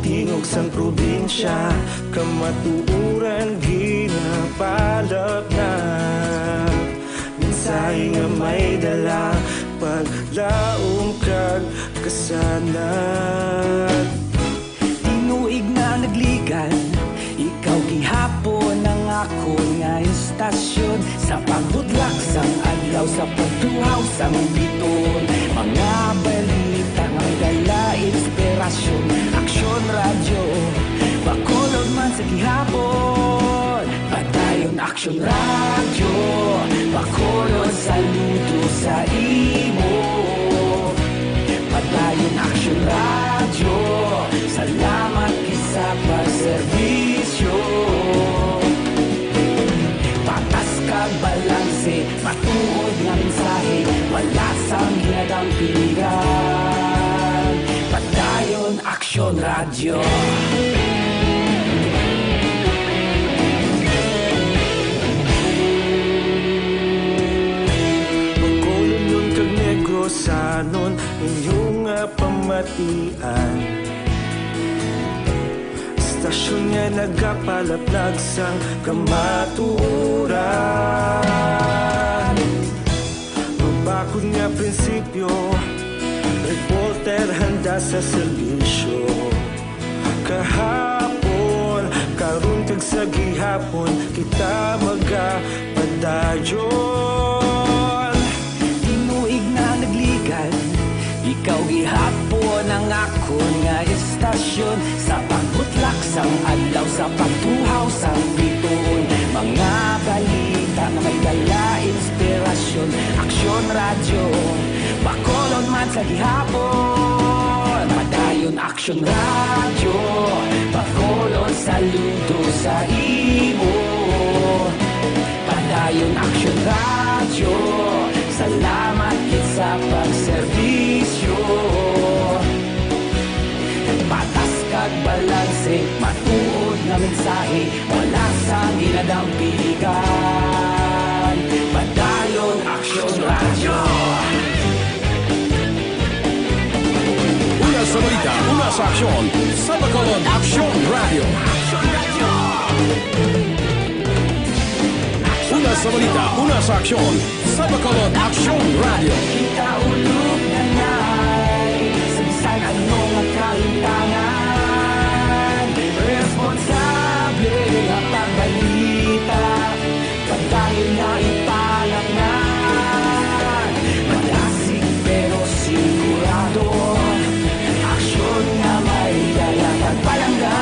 Tingog sang probinsya, kamatuoran ginapalapnap. Mensahe nga may dala, paglaom kag kasanag. Tinuig na nagligan, ikaw gihapon ang akon nga istasyon. Sa pagbudlak sang adlaw, sa pagtuhaw sang biton, mga balita nga may dala inspirasyon. Aksyon Radyo, Bacolod man sa gihapon. Padayon Aksyon Radyo, Bacolod, saludo sa imo. Padayon Aksyon Radyo, salamat gid sa pagserbisyo. Patas kag balanse, matuod nga mensahe, wala sang ginadampingan. Padayon Aksyon Radyo. Bacolodnon kag Negrosanon, inyo nga pamatian. Istasyon nga nagapalaplag sang kamatuoran. Mabakod nga prinsipyo, reporter handa sa serbisyo. Kahapon, karon kag sa gihapon, kita magapadayon. Tinuig na nagligan, ikaw gihapon ang akon nga istasyon. Sa pagbutlak sang adlaw, sa pagtuhaw sang bituon, mga balita nga may dala inspirasyon. Aksyon Radyo, Bacolod man sa gihapon. Padayon Aksyon Radyo, Bacolod, saludo sa imo. Padayon Aksyon Radyo, Una sa balita, una sa aksyon, sa Bacolod Aksyon Radio. Una sa balita, una sa aksyon, sa Bacolod Aksyon Radio. Kita ulog na ngay, sa bisan ano nga kalimtangan, responsable nga pagbalita. Padayon nga ipalangnan, madasig pero sigurado, aksyon nga may dala kag palangga.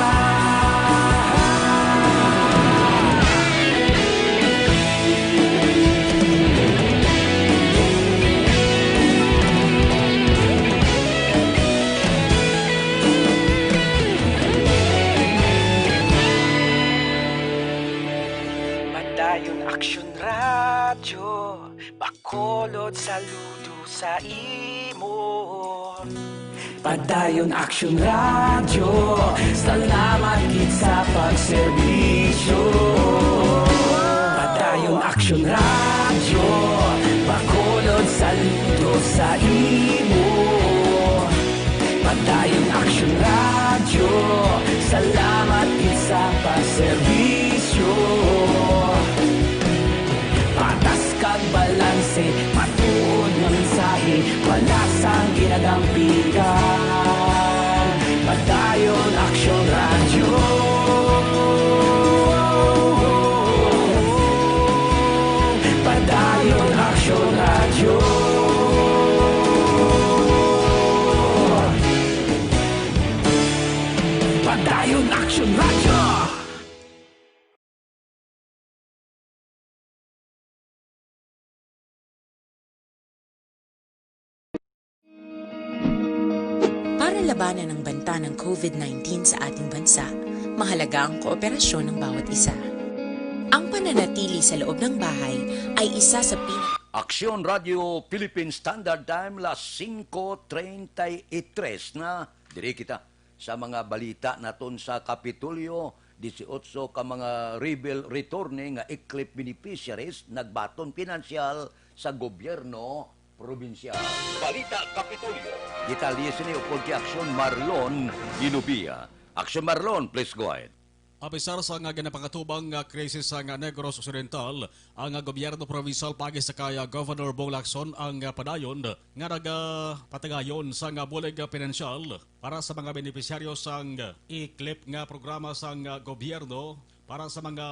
Padayon Aksyon Radyo, Bacolod, saludo sa imo. Padayon Aksyon Radyo, salamat gid sa pagserbisyo. Padayon Aksyon Radyo, Bacolod, saludo sa imo. Padayon Aksyon Radyo, salamat gid sa pagserbisyo. Patas kag balanse, matuod nga mensahe, wala sang ginagampigan. Padayon Aksyon Radyo. Padayon Aksyon Radyo. Padayon Aksyon Radyo. Para labanan ang banta ng covid nineteen sa ating bansa, mahalaga ang kooperasyon ng bawat isa. Ang pananatili sa loob ng bahay ay isa sa pin- Aksyon Radio Philippine Standard Time, las singko treinta y tres na. Diri kita sa mga balita naton sa Kapitolyo, dieciocho ka mga rebel returne nga E-CLIP beneficiaries nagbaton pinansyal sa gobyerno probinsyal. Balita Kapitolyo. Detalye sini upod kay Aksyon Marlon Inubia. Aksyon Marlon, please go ahead. Apisar sa nga ginapangatubang nga krisis sa nga Negros Occidental, ang gobyerno provincial paagi sa kay Governor Bong Lacson ang padayon nga nagapatagayon sa nga bulig pinansyal para sa mga benepisyaryo sang E-CLIP nga programa sang gobyerno para sa mga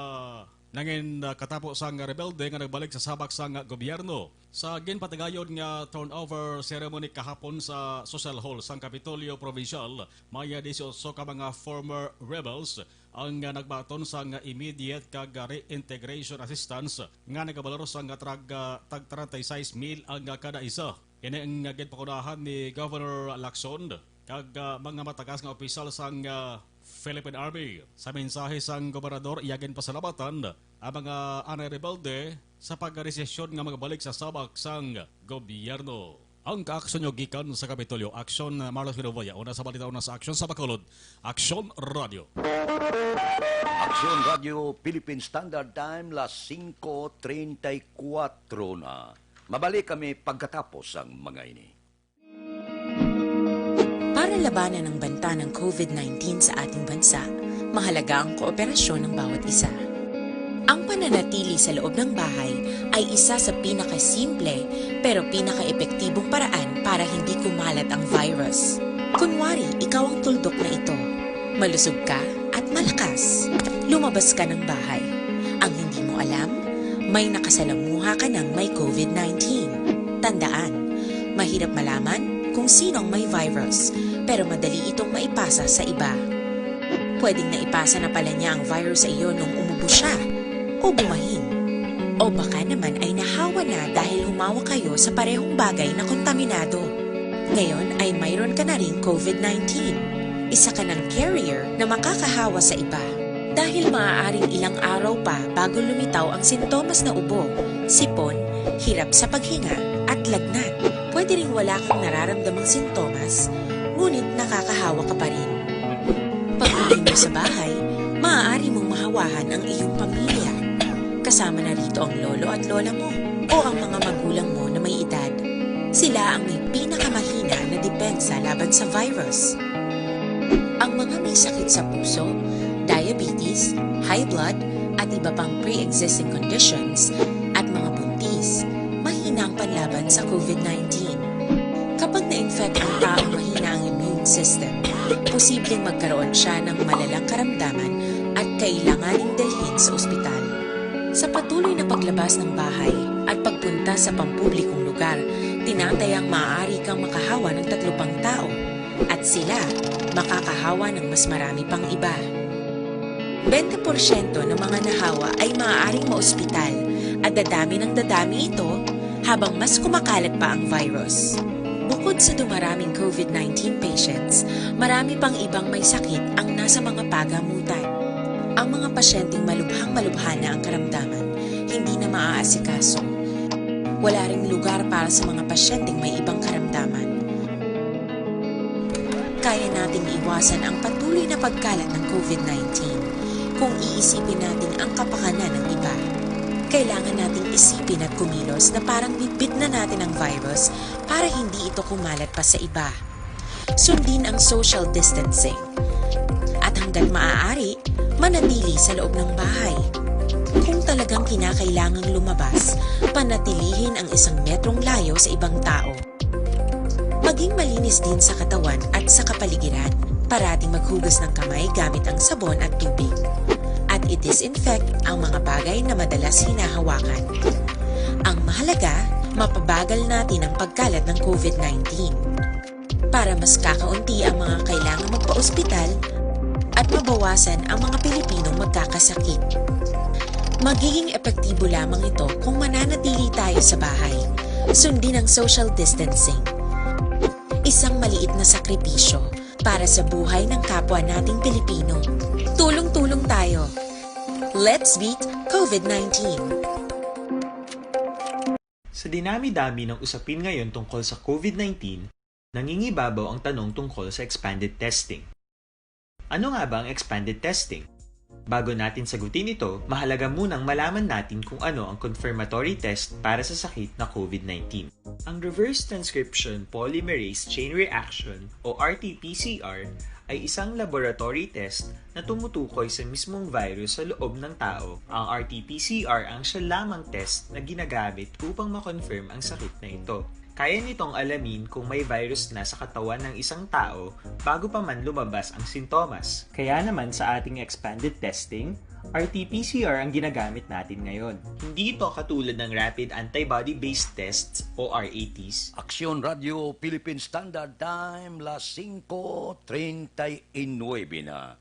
nangin, ah, katapo sang rebelde nga nagbalik sa sabak sang gobyerno. Sa ginpatagayon nga turnover ceremony kahapon sa Social Hall sang Kapitolyo Provincial, may dieciocho ka mga former rebels ang, ah, nagbaton sang immediate kag reintegration assistance nga nagabalor sang trag-, ah, tag treinta y seis mil ang, ah, kada isa. Ini ang ginpangunahan ni Governor Lacson kag, ah, mga matagas nga opisyal sang, ah, Philippine Army. Sa mensahe sang gobernador, iya ginpasalamatan ang mga anay rebelde sa pagdesisyon nga magbalik sa sabak sang gobyerno. Ang kaaksyon nyo gikan sa Kapitolyo. Aksyon, ah, Marlos Ginobaya. Una sa balita, una sa aksyon sa Bacolod. Aksyon Radio. Aksyon Radio, Philippine Standard Time, las singko treinta y cuatro na. Mabalik kami pagkatapos sang mga ini. Para labanan ang banta ng covid nineteen sa ating bansa, mahalaga ang kooperasyon ng bawat isa. Ang pananatili sa loob ng bahay ay isa sa pinakasimple pero pinakaepektibong paraan para hindi kumalat ang virus. Kunwari, ikaw ang tuldok na ito. Malusog ka at malakas. Lumabas ka ng bahay. Ang hindi mo alam, may nakasalamuha ka ng may covid nineteen. Tandaan, mahirap malaman kung sino ang may virus, pero madali itong maipasa sa iba. Pwedeng naipasa na pala niya ang virus sa iyo nung umubo siya o bumahin. O baka naman ay nahawa na dahil humawak kayo sa parehong bagay na kontaminado. Ngayon ay mayroon ka na ring covid nineteen. Isa ka ng carrier na makakahawa sa iba. Dahil maaaring ilang araw pa bago lumitaw ang sintomas na ubo, sipon, hirap sa paghinga, at lagnat. Pwede ring wala kang nararamdamang sintomas, ngunit nakakahawa ka pa rin. Pag-uwi mo sa bahay, maaari mong mahawahan ang iyong pamilya. Kasama na rito ang lolo at lola mo o ang mga magulang mo Sila ang may pinakamahina na depensa laban sa virus. Ang mga may sakit sa puso, diabetes, high blood, at iba pang pre-existing conditions, at mga buntis, mahina ang panlaban sa COVID nineteen. Kapag na-infect ang taong mahina ang immune system, posibleng magkaroon siya ng malalang karamdaman at kailanganing dalhin sa ospital. Sa patuloy na paglabas ng bahay at pagpunta sa pampublikong lugar, tinatayang maaari kang makahawa ng tatlo pang tao, at sila makakahawa ng mas marami pang iba. Bente porsyento ng mga nahawa ay maaaring maospital, at dadami ng dadami ito habang mas kumakalat pa ang virus. Bukod sa dumaraming COVID nineteen patients, marami pang ibang may sakit ang nasa mga pagamutan. Ang mga pasyenteng malubhang-malubha na ang karamdaman, hindi na maaasikaso. Wala ring lugar para sa mga pasyenteng may ibang karamdaman. Kaya nating iwasan ang patuloy na pagkalat ng COVID nineteen kung iisipin natin ang kapakanan ng iba. Kailangan nating isipin at kumilos na parang bitbit na natin ang virus para hindi ito kumalat pa sa iba. Sundin ang social distancing. At hanggat maaari, manatili sa loob ng bahay. Kung talagang kinakailangang lumabas, panatilihin ang isang metrong layo sa ibang tao. Maging malinis din sa katawan at sa kapaligiran. Parating maghugas ng kamay gamit ang sabon at tubig. At i-disinfect ang mga bagay na madalas hinahawakan. Ang mahalaga, mapabagal natin ang pagkalat ng COVID nineteen. Para mas kakaunti ang mga kailangang magpa-ospital at mabawasan ang mga Pilipinong magkakasakit. Magiging epektibo lamang ito kung mananatili tayo sa bahay. Sundin ang social distancing. Isang maliit na sakripisyo para sa buhay ng kapwa nating Pilipino. Tulong-tulong tayo. Let's beat COVID nineteen. Sa dinami-dami ng usapin ngayon tungkol sa COVID nineteen, nangingibabaw ang tanong tungkol sa expanded testing. Ano nga ba ang expanded testing? Bago natin sagutin ito, mahalaga munang malaman natin kung ano ang confirmatory test para sa sakit na COVID nineteen. Ang reverse transcription polymerase chain reaction o R T P C R ay isang laboratory test na tumutukoy sa mismong virus sa loob ng tao. Ang R T P C R ang siya lamang test na ginagamit upang ma-confirm ang sakit na ito. Kaya nitong alamin kung may virus na sa katawan ng isang tao bago pa man lumabas ang sintomas. Kaya naman sa ating expanded testing, R T P C R ang ginagamit natin ngayon. Hindi ito katulad ng rapid antibody-based tests o R A Ts. Aksyon Radio Philippine Standard Time, las singko treinta y nuebe na.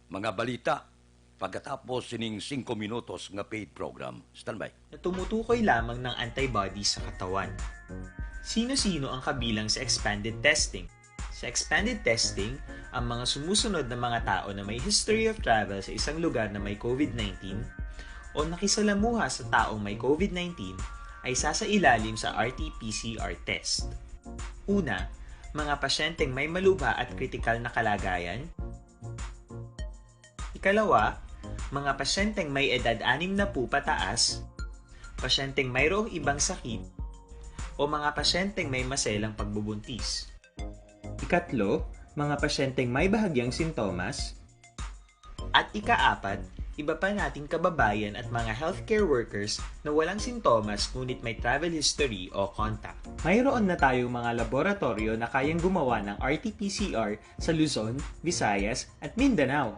Mga balita pagkatapos sining singko minutos nga paid program. Standby. Na tumutukoy lamang ng antibodies sa katawan. Sino-sino ang kabilang sa expanded testing? Sa expanded testing, ang mga sumusunod na mga tao na may history of travel sa isang lugar na may COVID nineteen o nakisalamuha sa taong may COVID nineteen ay sasailalim sa R T P C R test. Una, mga pasyenteng may malubha at kritikal na kalagayan. Ikalawa, mga pasyenteng may edad anim na po pataas, pasyenteng mayroong ibang sakit, o mga pasyenteng may maselang pagbubuntis. Ikatlo, mga pasyenteng may bahagyang sintomas. At ikaapat, iba pa nating kababayan at mga healthcare workers na walang sintomas ngunit may travel history o contact. Mayroon na tayong mga laboratoryo na kayang gumawa ng R T P C R sa Luzon, Visayas, at Mindanao.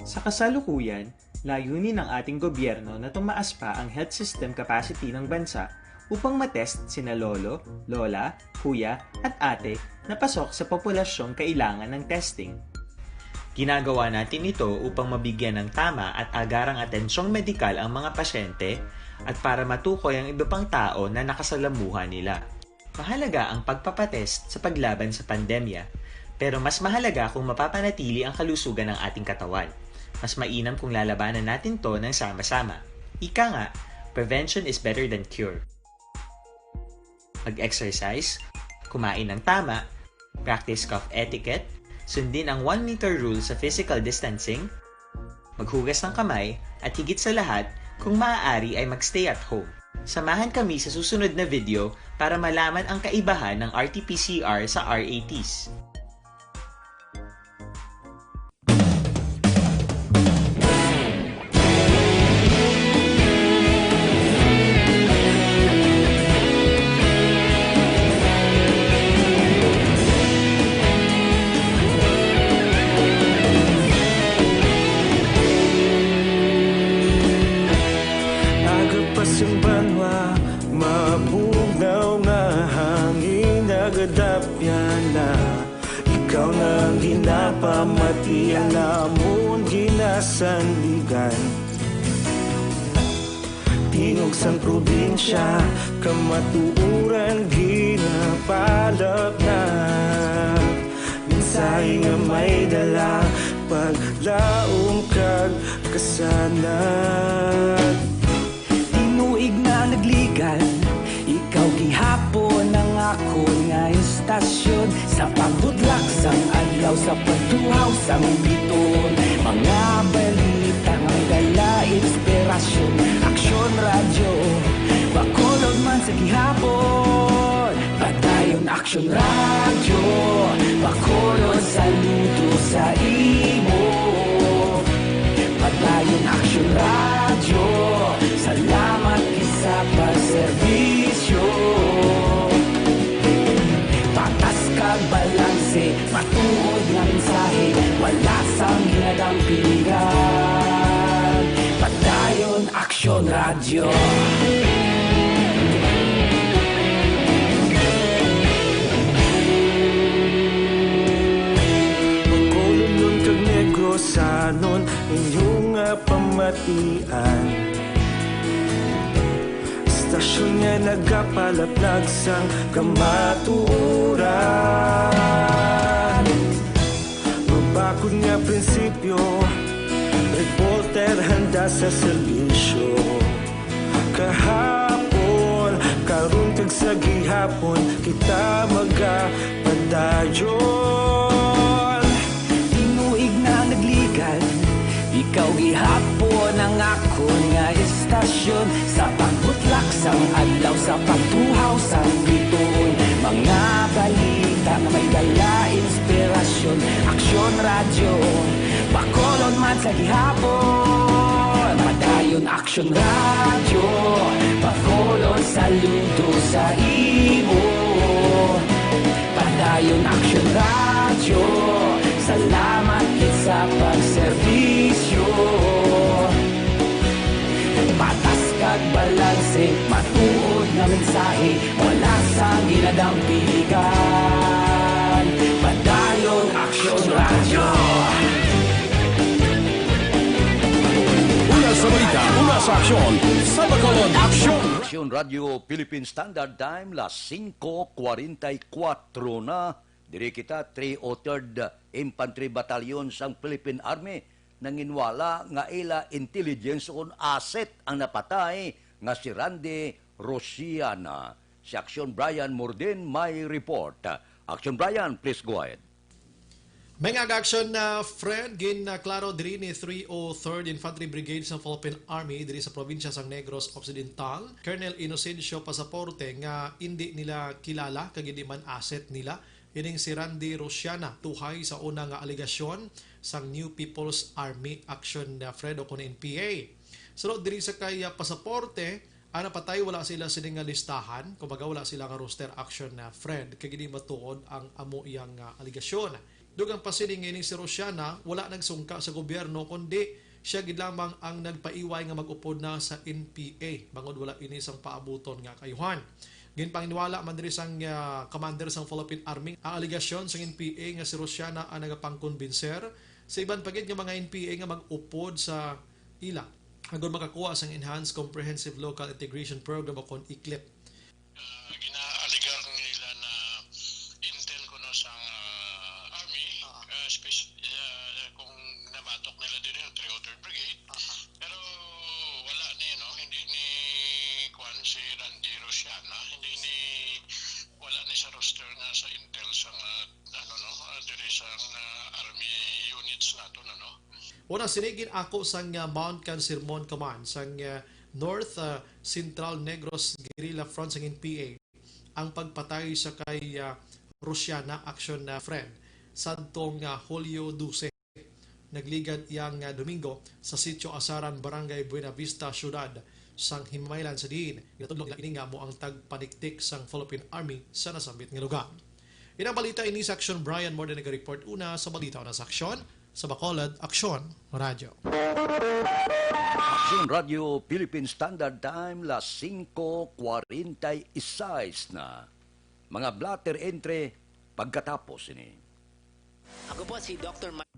Sa kasalukuyan, layunin ng ating gobyerno na tumaas pa ang health system capacity ng bansa upang matest sina lolo, lola, kuya, at ate na pasok sa populasyong kailangan ng testing. Ginagawa natin ito upang mabigyan ng tama at agarang atensyong medikal ang mga pasyente at para matukoy ang iba pang tao na nakasalamuha nila. Mahalaga ang pagpapatest sa paglaban sa pandemya, pero mas mahalaga kung mapapanatili ang kalusugan ng ating katawan. Mas mainam kung lalabanan natin to ng sama-sama. Ika nga, prevention is better than cure. Mag-exercise, kumain ng tama, practice cough etiquette, sundin ang one meter rule sa physical distancing, maghugas ng kamay, at higit sa lahat, kung maaari ay mag-stay at home. Samahan kami sa susunod na video para malaman ang kaibahan ng R T P C R sa R A Ts. Agapas ang banwa, mabugnaw nga hangin, nagadapyan na. Ikaw na ang ginapamati, ang amon ginasandigan. Tingog sang probinsya, kamatuoran ginapalap na. Mensahe nga may dala, paglaom kag kasanag. Tinuig na nagligan, ikaw gihapon ang akon nga istasyon. Sa pagbutlak sang adlaw, sa pagtuhaw sang bituon, mga balita nga may dala inspirasyon. Aksyon Radyo, Bacolod man sa gihapon. Padayon Aksyon Radyo, Bacolod, saludo sa imo. Padayon Aksyon Radyo, salamat gid sa pagserbisyo. Patas kag balanse, matuod nga mensahe, wala sang ginadampigan. Padayon Aksyon Radyo. Bacolodnon kag Negrosanon, inyo nga pamatian. Istasyon nga nagapalaplag sang kamatuoran. Mabakod nga prinsipyo, reporter handa sa serbisyo. Kahapon, karon kag sa gihapon, kita magapadayon. Tinuig na nagligan, ikaw gihapon ang akon nga istasyon. Sa pagbutlak sang adlaw, sa pagtuhaw sang bituon, mga balita nga may dala inspirasyon. Aksyon Radyo, Bacolod man sa gihapon. Padayon Aksyon Radyo, Bacolod, saludo sa imo. Padayon Aksyon Radyo, salamat gid sa pagserbisyo. Patas kag balanse, matuod nga mensahe, wala sang ginadampigan. Padayon Aksyon Radyo. Una sa balita, una sa aksyon, sa Bacolod Aksyon. Aksyon Radyo Philippine Standard Time, las singko kwarenta y kuwatro na. Diri kita, three oh third Infantry Battalion sang Philippine Army nanginwala nga ila intelligence ukon asset ang napatay nga si Randy Rosiana. Si Aksyon Brian Morden may report. Aksyon Brian, please go ahead. May nga aksyon na, Fred, gin, ah, klaro diri ni three oh third Infantry Brigade sa Philippine Army diri sa probinsya sang Negros Occidental, Colonel Inocencio Pasaporte, nga indi nila kilala kag indi man asset nila ining si Randy Rosiana, tuhay sa una nga alegasyon sang New People's Army Action, ah, Fred, o kon N P A. Sulod diri sa kay, ah, Pasaporte, ang napatay wala sila sini nga listahan, kumbaga wala sila nga roster action na, Fred, kay hindi matuod ang amo iyang, ah, alegasyon. Dugang pa sini nga ini si Rosiana wala nagsungka sa gobyerno, kundi siya gid lamang ang nagpaiway nga mag-upod na sa N P A, bangod wala ini sang paabuton nga kaayuhan. Ginpanginiwala man diri sang, ah, commander sang Philippine Army ang alegasyon sang N P A nga si Rosiana ang nagapangkumbinser sa iban pa gid nga mga N P A nga mag-upod sa ila agud makakuha sang Enhanced Comprehensive Local Integration Program o kon I C L I P. Ah, ginaaligar nila na intel kuno sang, ah, army, ah, spes-, ah, kung nabatok nila diri yung three oh third Brigade. Pero wala ni, no, hindi ni kuwan si Randy Rosiana, hindi ni, wala ni sa roster nga sa intel sang, ah, ano, no, ah, diri sang, ah, army units nato, no, no? Una, sini gin-ako sang, ah, Mount Cansirmon Command sang, ah, North, ah, Central Negros Guerrilla Front sang N P A ang pagpatay sa kay, ah, Rusyana action, ah, friend sadtong, ah, Hulyo dose. Nagligad iya nga Domingo sa Sitio Asaran, Barangay Buenavista, siyudad sang Himaylan, sa diin ginatudlo nila ini nga amo ang tagpaniktik sang Philippine Army sa nasambit nga lugar. Inang balita ini sa Aksyon. Brian Morden naga-report una sa balita una sa Aksyon, sa Bacolod, Aksyon Radyo. Aksyon Radyo Philippine Standard Time, las singko kwarenta y seis na. Mga blotter entre pagkatapos ini. Ako po si Doktor Ma-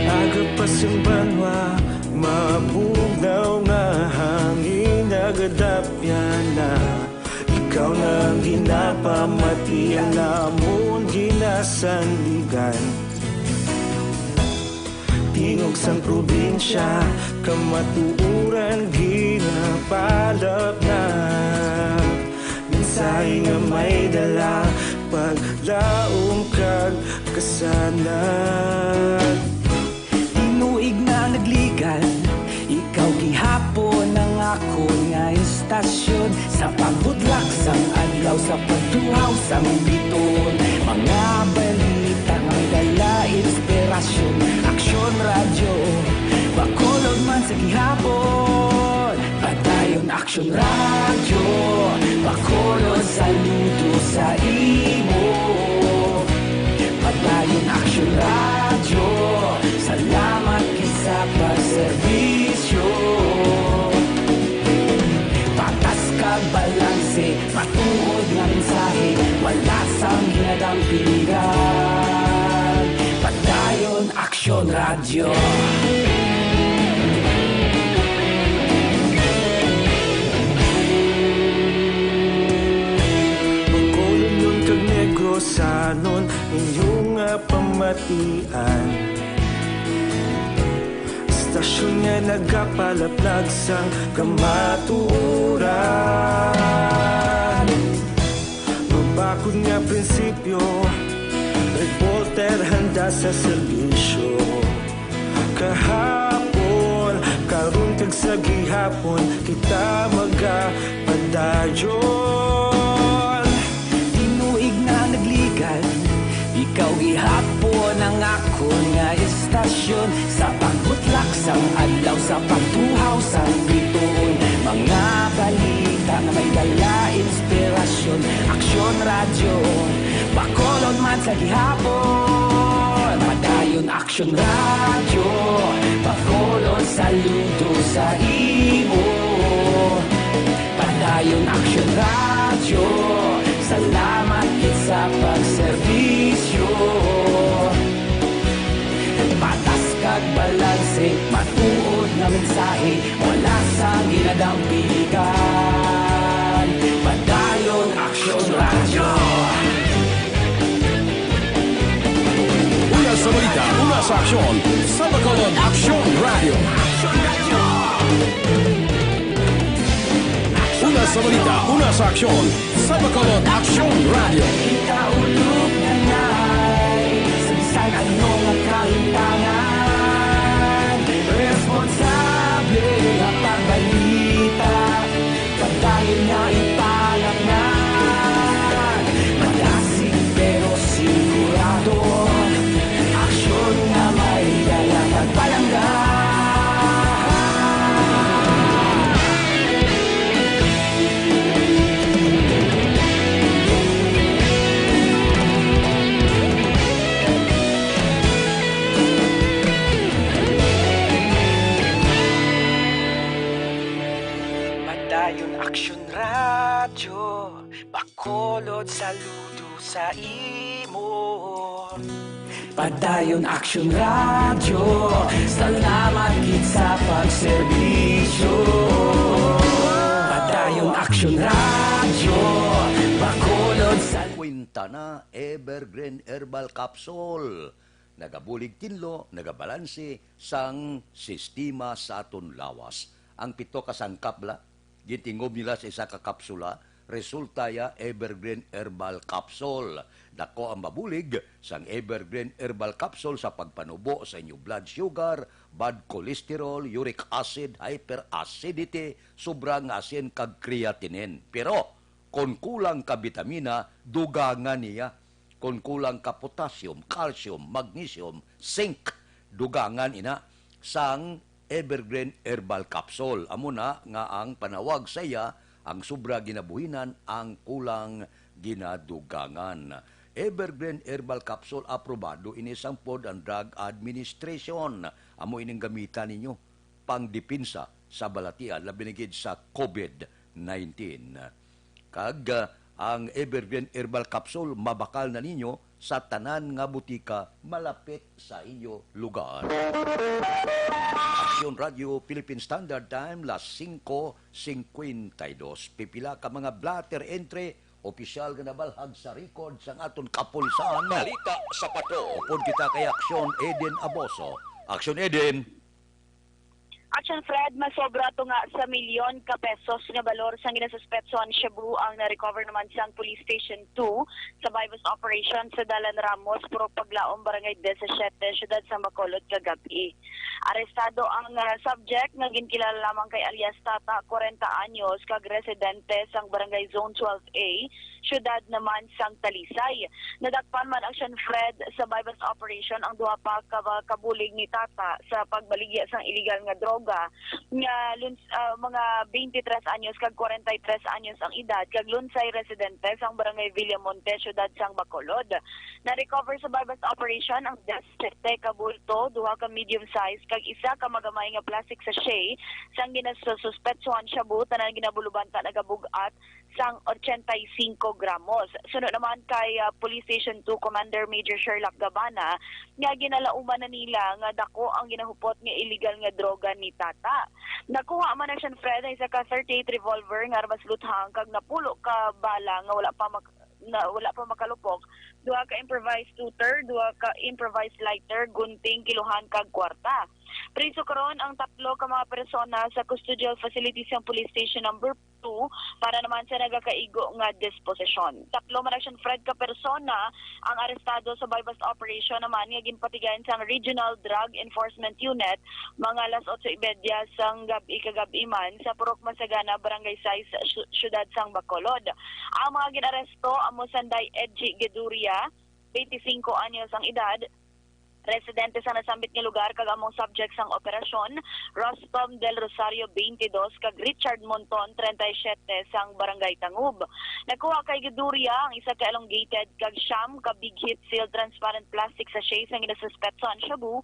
Aga pa sing banwa, mabugnaw nga hangin, nagadapyan na. Ikaw na ang ginapamatian namon ginasandigan. Tingog sang probinsya, kamatuoran ginapalapnap. Mensahe nga may dala, paglaom kag kasanag. Tinuig na nagligad, ikaw gihapon ang akon nga istasyon. Sa pagbudlak sang adlaw, sa pagtuhaw sang bituon, mga balita nga may dala inspirasyon. Aksyon Radyo, Bacolod man sa gihapon. Padayon Aksyon Radyo, Bacolod, saludo sa imo. Padayon Aksyon Radyo, salamat gid sa pagserbisyo. Patas kag balanse, matuod nga mensahe, wala sang ginadampingan. Padayon Aksyon Radyo. Bacolodnon kag Negrosanon, inyo nga pamatian. Istasyon nga nagapalaplag sang kamatuoran. Mabakod nga prinsipyo, reporter handa sa serbisyo. Kahapon, karon kag sa gihapon, kita magapadayon. Tinuig na nagligad, ikaw gihapon ang akon nga istasyon. Sa pagbutlak sang adlaw, sa pagtuhaw sang bituon, mga balita nga may dala inspirasyon. Aksyon Radyo, Bacolod man sa gihapon. Padayon Aksyon Radyo, Bacolod, saludo sa imo. Padayon Aksyon Radyo, salamat gid sa pagserbisyo. Patas kag balanse, matuod nga mensahe, wala sang ginadampigan. Padayon Aksyon Radyo. Una sa balita, una sa aksyon, sa Bacolod Aksyon Radyo. Una sa balita, una sa aksyon, sa Bacolod Aksyon Radyo. Kita ulog na nai, sa bisan ano nga kahintangan, responsable nga pagbalita, padayon nga ipalapngan. Malasig pero sigurado, aksyon nga may dala kag palangga. Padayon Aksyon Radyo, Bacolod, saludo sa imo. Padayon Aksyon Radyo, salamat gid sa pagserbisyo. Padayon Aksyon Radyo, Bacolod sa Kwinta na, Evergreen Herbal Capsule. nagabulig tinlo, nagabalanse sang sistema sa aton lawas. Ang pito ka sangkap la, gintingog nila sa isa ka kapsula, resulta ya Evergreen Herbal Capsule. Dako ang mabulig sang Evergreen Herbal Capsule sa pagpanubo sa inyo blood sugar, bad cholesterol, uric acid, hyperacidity, sobra nga asin kag creatinine. Pero kon kulang ka bitamina, dugangan niya. Kon kulang ka potassium, calcium, magnesium, zinc, dugangan ina sang Evergreen Herbal Capsule. Amo na nga ang panawag sa iya, ang sobra ginabuhinan, ang kulang ginadugangan. Evergreen Herbal Capsule, aprobado ini sang Food and Drug Administration. Amo ining gamitan ninyo pangdepensa sa balatian, labi na gid sa COVID nineteen. Kag, ah, ang Evergreen Herbal Capsule mabakal na ninyo sa tanan nga butika malapit sa inyo lugar. Aksyon Radio Philippine Standard Time, las singko singkwenta y dos. Pipila ka mga blotter entry, opisyal nga nabalhag sa record sang aton kapulisan. Balita sa Patrol. Upod kita kay Aksyon Eden Aboso. Aksyon Eden. Action Fred, masobra tunga sa milyon ka pesos nga balor sang ginasuspetsohan shabu ang na-recover naman sang Police Station two sa buy-bust operation sa Dalan Ramos, Purok Paglaom, Barangay disisiete, Siyudad sang Bacolod, kagab-i. Arestado ang, ah, subject nga ginkilala lamang kay alias Tata, kwarenta anyos, kag residente sang Barangay Zone twelve A, siyudad naman sang Talisay. Nadakpan man, Action Fred, sa buy-bust operation ang duha pa ka kabulig ni Tata sa pagbaligya sang iligal nga droga nga luns-, ah, mga twenty-three anyos kag forty-three anyos ang edad, kag lunsay residente sang Barangay Villamonte, siyudad sang Bacolod. Na-recover sa buy-bust operation ang diyes sete ka bulto, duha ka medium size, kag isa ka magamay nga plastic sachet sang ginasususpetsuhan shabu, tanan ginabulubanta nagabug-at sang ochenta y cinco gramos. Suno naman kay, ah, Police Station two Commander Major Sherlock Gabana, nga ginalauman na nila nga dako ang ginahupot nga iligal nga droga ni Tata. Nakuha man, Action Fred, ang isa ka thirty-eight revolver nga armas luthang kag napulo ka bala nga wala pa mak-, na wala pa makalupok, duha ka improvised two-ter, duha ka improvised lighter, gunting, kiluhan kag kwarta. Priso karon ang tatlo ka mga persona sa custodial facility sang Police Station Number two para naman sa nagakaigo nga disposisyon. Tatlo man, Action Fred, ka persona ang arestado sa buy-bust operation naman nga ginpatigayon sang Regional Drug Enforcement Unit mga alas otso y media sang gab-i kagab-i man sa Purok Masagana, Barangay sais, syu-, siyudad sang Bacolod. Ang mga gin-aresto amo sanday Edgy Geduria, twenty-cinco anyos ang edad, residente sa nasambit nga lugar kag among subject sang operasyon, Rostom Del Rosario, twenty-dos, kag Richard Monton, treinta y siete, sang Barangay Tangub. Nakuha kay Geduria ang isa ka elongated kag siyam ka big heat sealed transparent plastic sachet sang ginasuspetsuhan shabu,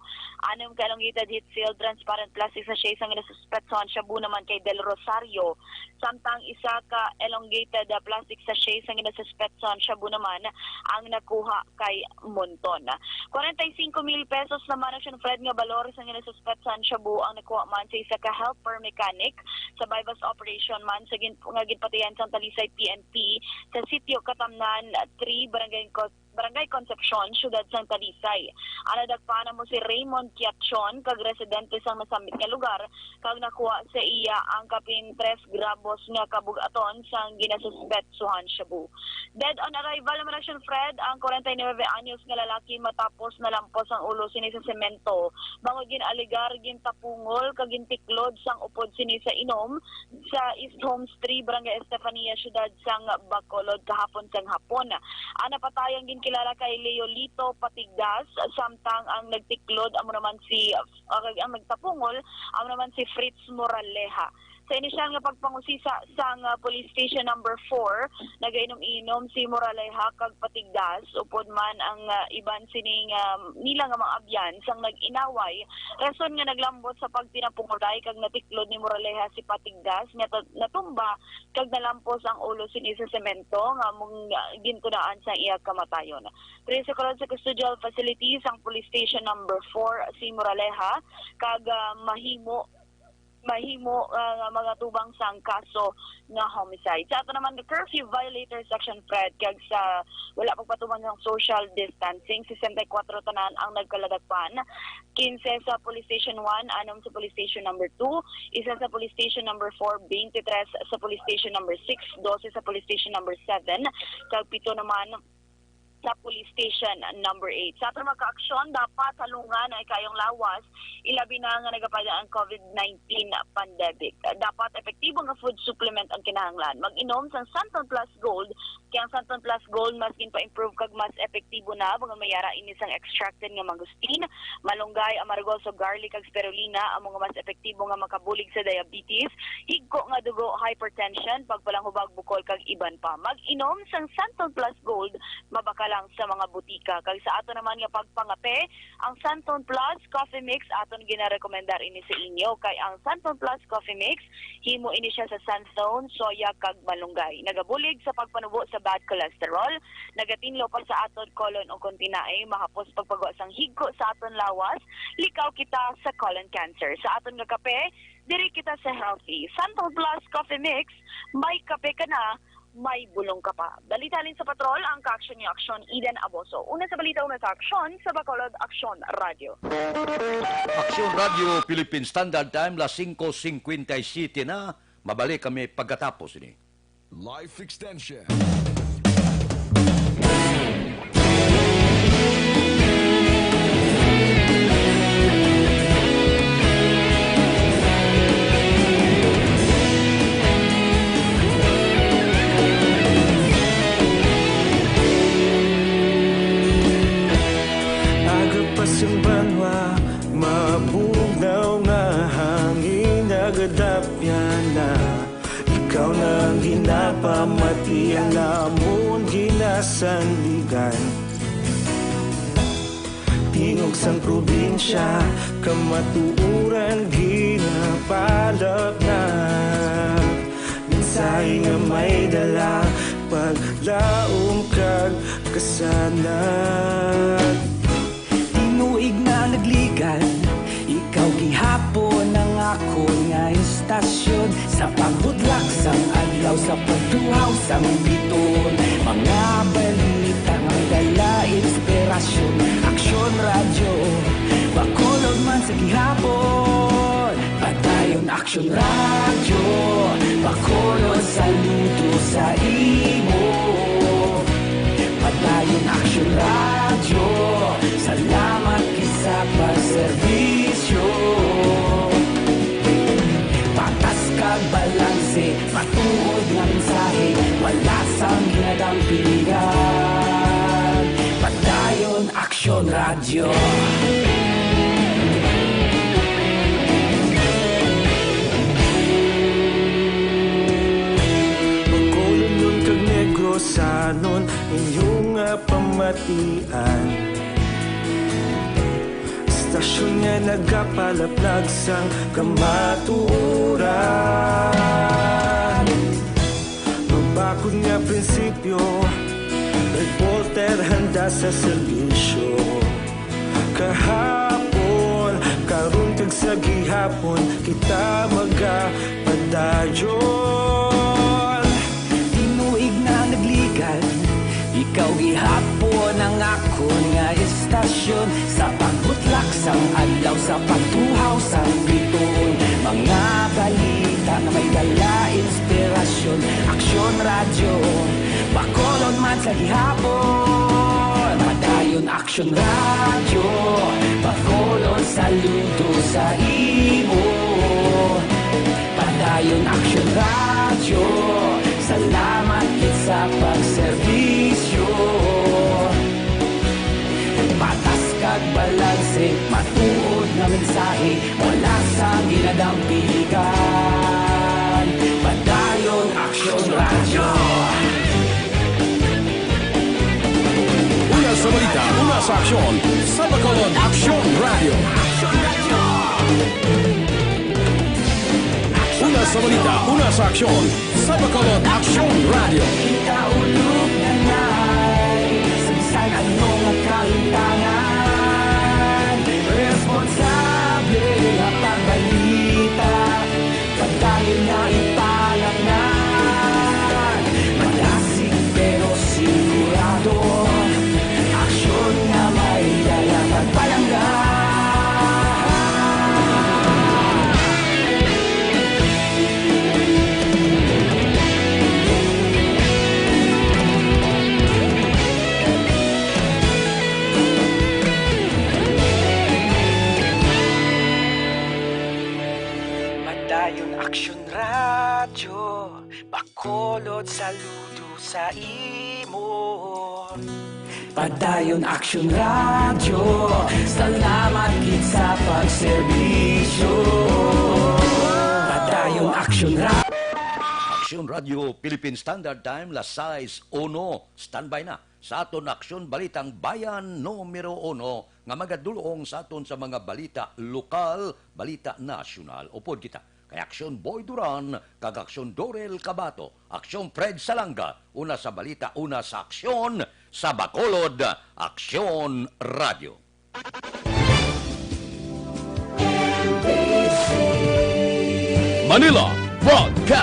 anom ka elongated heat sealed transparent plastic sachet sang ginasuspetsuhan shabu naman kay Del Rosario, samtang isa ka elongated, ah, plastic sachet sang ginasuspetsuhan shabu naman ang nakuha kay Monton. Kwarenta y cinco mil pesos naman, Action Fred, nga balor sang ginasuspetsuhan shabu ang nakuha man sa isa ka helper mechanic sa buy-bust operation man sa gin-, nga ginpatigayon sang Talisay P N P sa Sitio Katamnan three, Barangay Cos-, Barangay Concepcion, siyudad sang Talisay. Ang nadakpan amo si Raymond Quiachon, kag residente sang nasambit nga lugar, kag nakuha sa iya ang kapin tres gramos nga kabug-aton sang ginasuspetsuhan shabu. Dead on arrival naman, Action Fred, ang kwarenta y nuebe anyos nga lalaki matapos nalampos ang ulo sini sa semento bangod gin-alegar gintapungol kag gintiklod sang upod sini sa inom sa East Homes three, Barangay Estefania, siyudad sang Bacolod, kahapon sang hapon. Ang napatay ang ginkilala kay Leolito Patigdas, samtang ang nagtiklod amo naman si, ah, kag ang nagtapungol amo naman si Fritz Moraleja. Sa inisyal nga pagpangusisa sang, ah, Police Station Number four, nagainom-inom si Moraleja kag Patigdas, upod man ang, ah, iban sini nga nila nga mga abyan sang nag-inaway, rason nga naglambot sa pagtinapungolay kag natiklod ni Moraleja si Patigdas nga ta-, natumba kag nalampos ang ulo sini sa semento nga among, ah, gintunaan sang iya kamatayon. Diri sa karon sa custodial facility sang Police Station Number four si Moraleja, kag, ah, mahimo mahimo, ah, nga magatubang sang kaso nga homicide. Sa ato naman nga curfew violator section, Fred, kag sa wala pagpatuman sang social distancing, sesenta y kuwatro tanan ang nagkaladakpan. Quince sa Police Station one, anom sa Police Station number two, isa sa Police Station number four, twenty-three sa Police Station number six, dose sa Police Station number seven, kag pito naman sa Police Station number eight. Sa aton mga kaaksyon, dapat halungan ang ikayong lawas, ilabi na nga nagapada ang COVID nineteen pandemic. Dapat epektibo nga food supplement ang kinahanglan. Mag-inom sang Santon Plus Gold, kay ang Santon Plus Gold mas ginpa-improve kag mas epektibo na, bangod may ara ini sang extracted nga mangosteen, malunggay, amargoso, garlic, kag spirulina, amo nga mas epektibo nga makabulig sa diabetes, higko nga dugo, hypertension, pagpalanghubag bukol, kag iban pa. Mag-inom sang Santon Plus Gold, mabakal lang sa mga butika. Kag sa ato naman nga pagpangape, ang Santon Plus Coffee Mix aton ginarekomendar ini sa inyo, kay ang Santon Plus Coffee Mix, himo ini siya sa Santon, soya, kag malunggay. Nagabulig sa pagpanubo sa bad cholesterol, nagatinlo pa sa aton colon, ug kon tinaay, mahapos pagpagwa sang higko sa aton lawas, likaw kita sa colon cancer. Sa aton nga kape, diri kita sa healthy. Santon Plus Coffee Mix, may kape ka na, may bulong ka pa. Balita halin sa Patrol, ang kaaksyon ni Aksyon, Eden Aboso. Una sa balita, una sa aksyon, sa Bacolod Aksyon Radio. Aksyon Radio Philippine Standard Time, las singko singkwenta y siyete na. Mabalik kami pagkatapos ini. Life Extension. Aga pa sang banwa, mabugnaw nga hangin, nagadapyan na. Ikaw na ang ginapamati, ang amon ginasandigan. Tingog sang probinsya, kamatuoran ginapalapnap. Mensahe nga may dala, paglaom kag kasanag. Tinuig na nagligad, ikaw gihapon ang akon nga istasyon. Sa pagbudlak sang adlaw, sa pagtuhaw sang biton, mga balita nga dala inspirasyon. Aksyon Radyo, Bacolod man sa gihapon. Padayon Aksyon Radyo, Bacolod, saludo sa imo. Padayon Aksyon Radyo, salamat gid sa pagserbisyo. Patas kag balanse, matuod nga mensahe, wala sang ginadampingan. Padayon Aksyon Radyo. Bacolodnon kag Negrosanon, inyo nga pamatian. Istasyon nga nagapalaplag sang kamatuoran. Mabakod nga prinsipyo, reporter handa sa serbisyo. Kahapon, karon kag sa gihapon, kita magapadayon. Tinuig na nagligad, ikaw gihapon ang akon nga istasyon. Sa pagbutlak sang adlaw, sa pagtuhaw sang bituon, mga balita nga may dala inspirasyon. Aksyon Radyo, Bacolod man sa gihapon. Padayon Aksyon Radyo, Bacolod, saludo sa imo. Padayon Aksyon Radyo, salamat gid sa pagserbisyo. Patas kag balanse, matuod nga mensahe, wala sang ginadampigan. Padayon Aksyon Radyo. Una sa balita, una sa aksyon, sa Bacolod Aksyon Radyo. Una sa balita, una sa aksyon, sa Bacolod Aksyon Radyo. Ikaulog na na'y sa bisan ano nga kahimtangan. Responsable nga pagbalita, Radyo Bacolod, saludo sa imo. Padayon Aksyon Radyo, salamat gid sa pagserbisyo. Padayon Aksyon Radyo. Aksyon Radyo, Philippine Standard Time, las sais uno. Standby na sa aton Aksyon Balitang Bayan numero uno nga magadulong sa aton sa mga balita lokal, balita nasyonal. Upod kita kay Aksyon Boy Duran kag Aksyon Dorel Cabato, Aksyon Fred Salanga, una sa balita, una sa aksyon, sa Bacolod, Aksyon Radyo. Manila Broadcast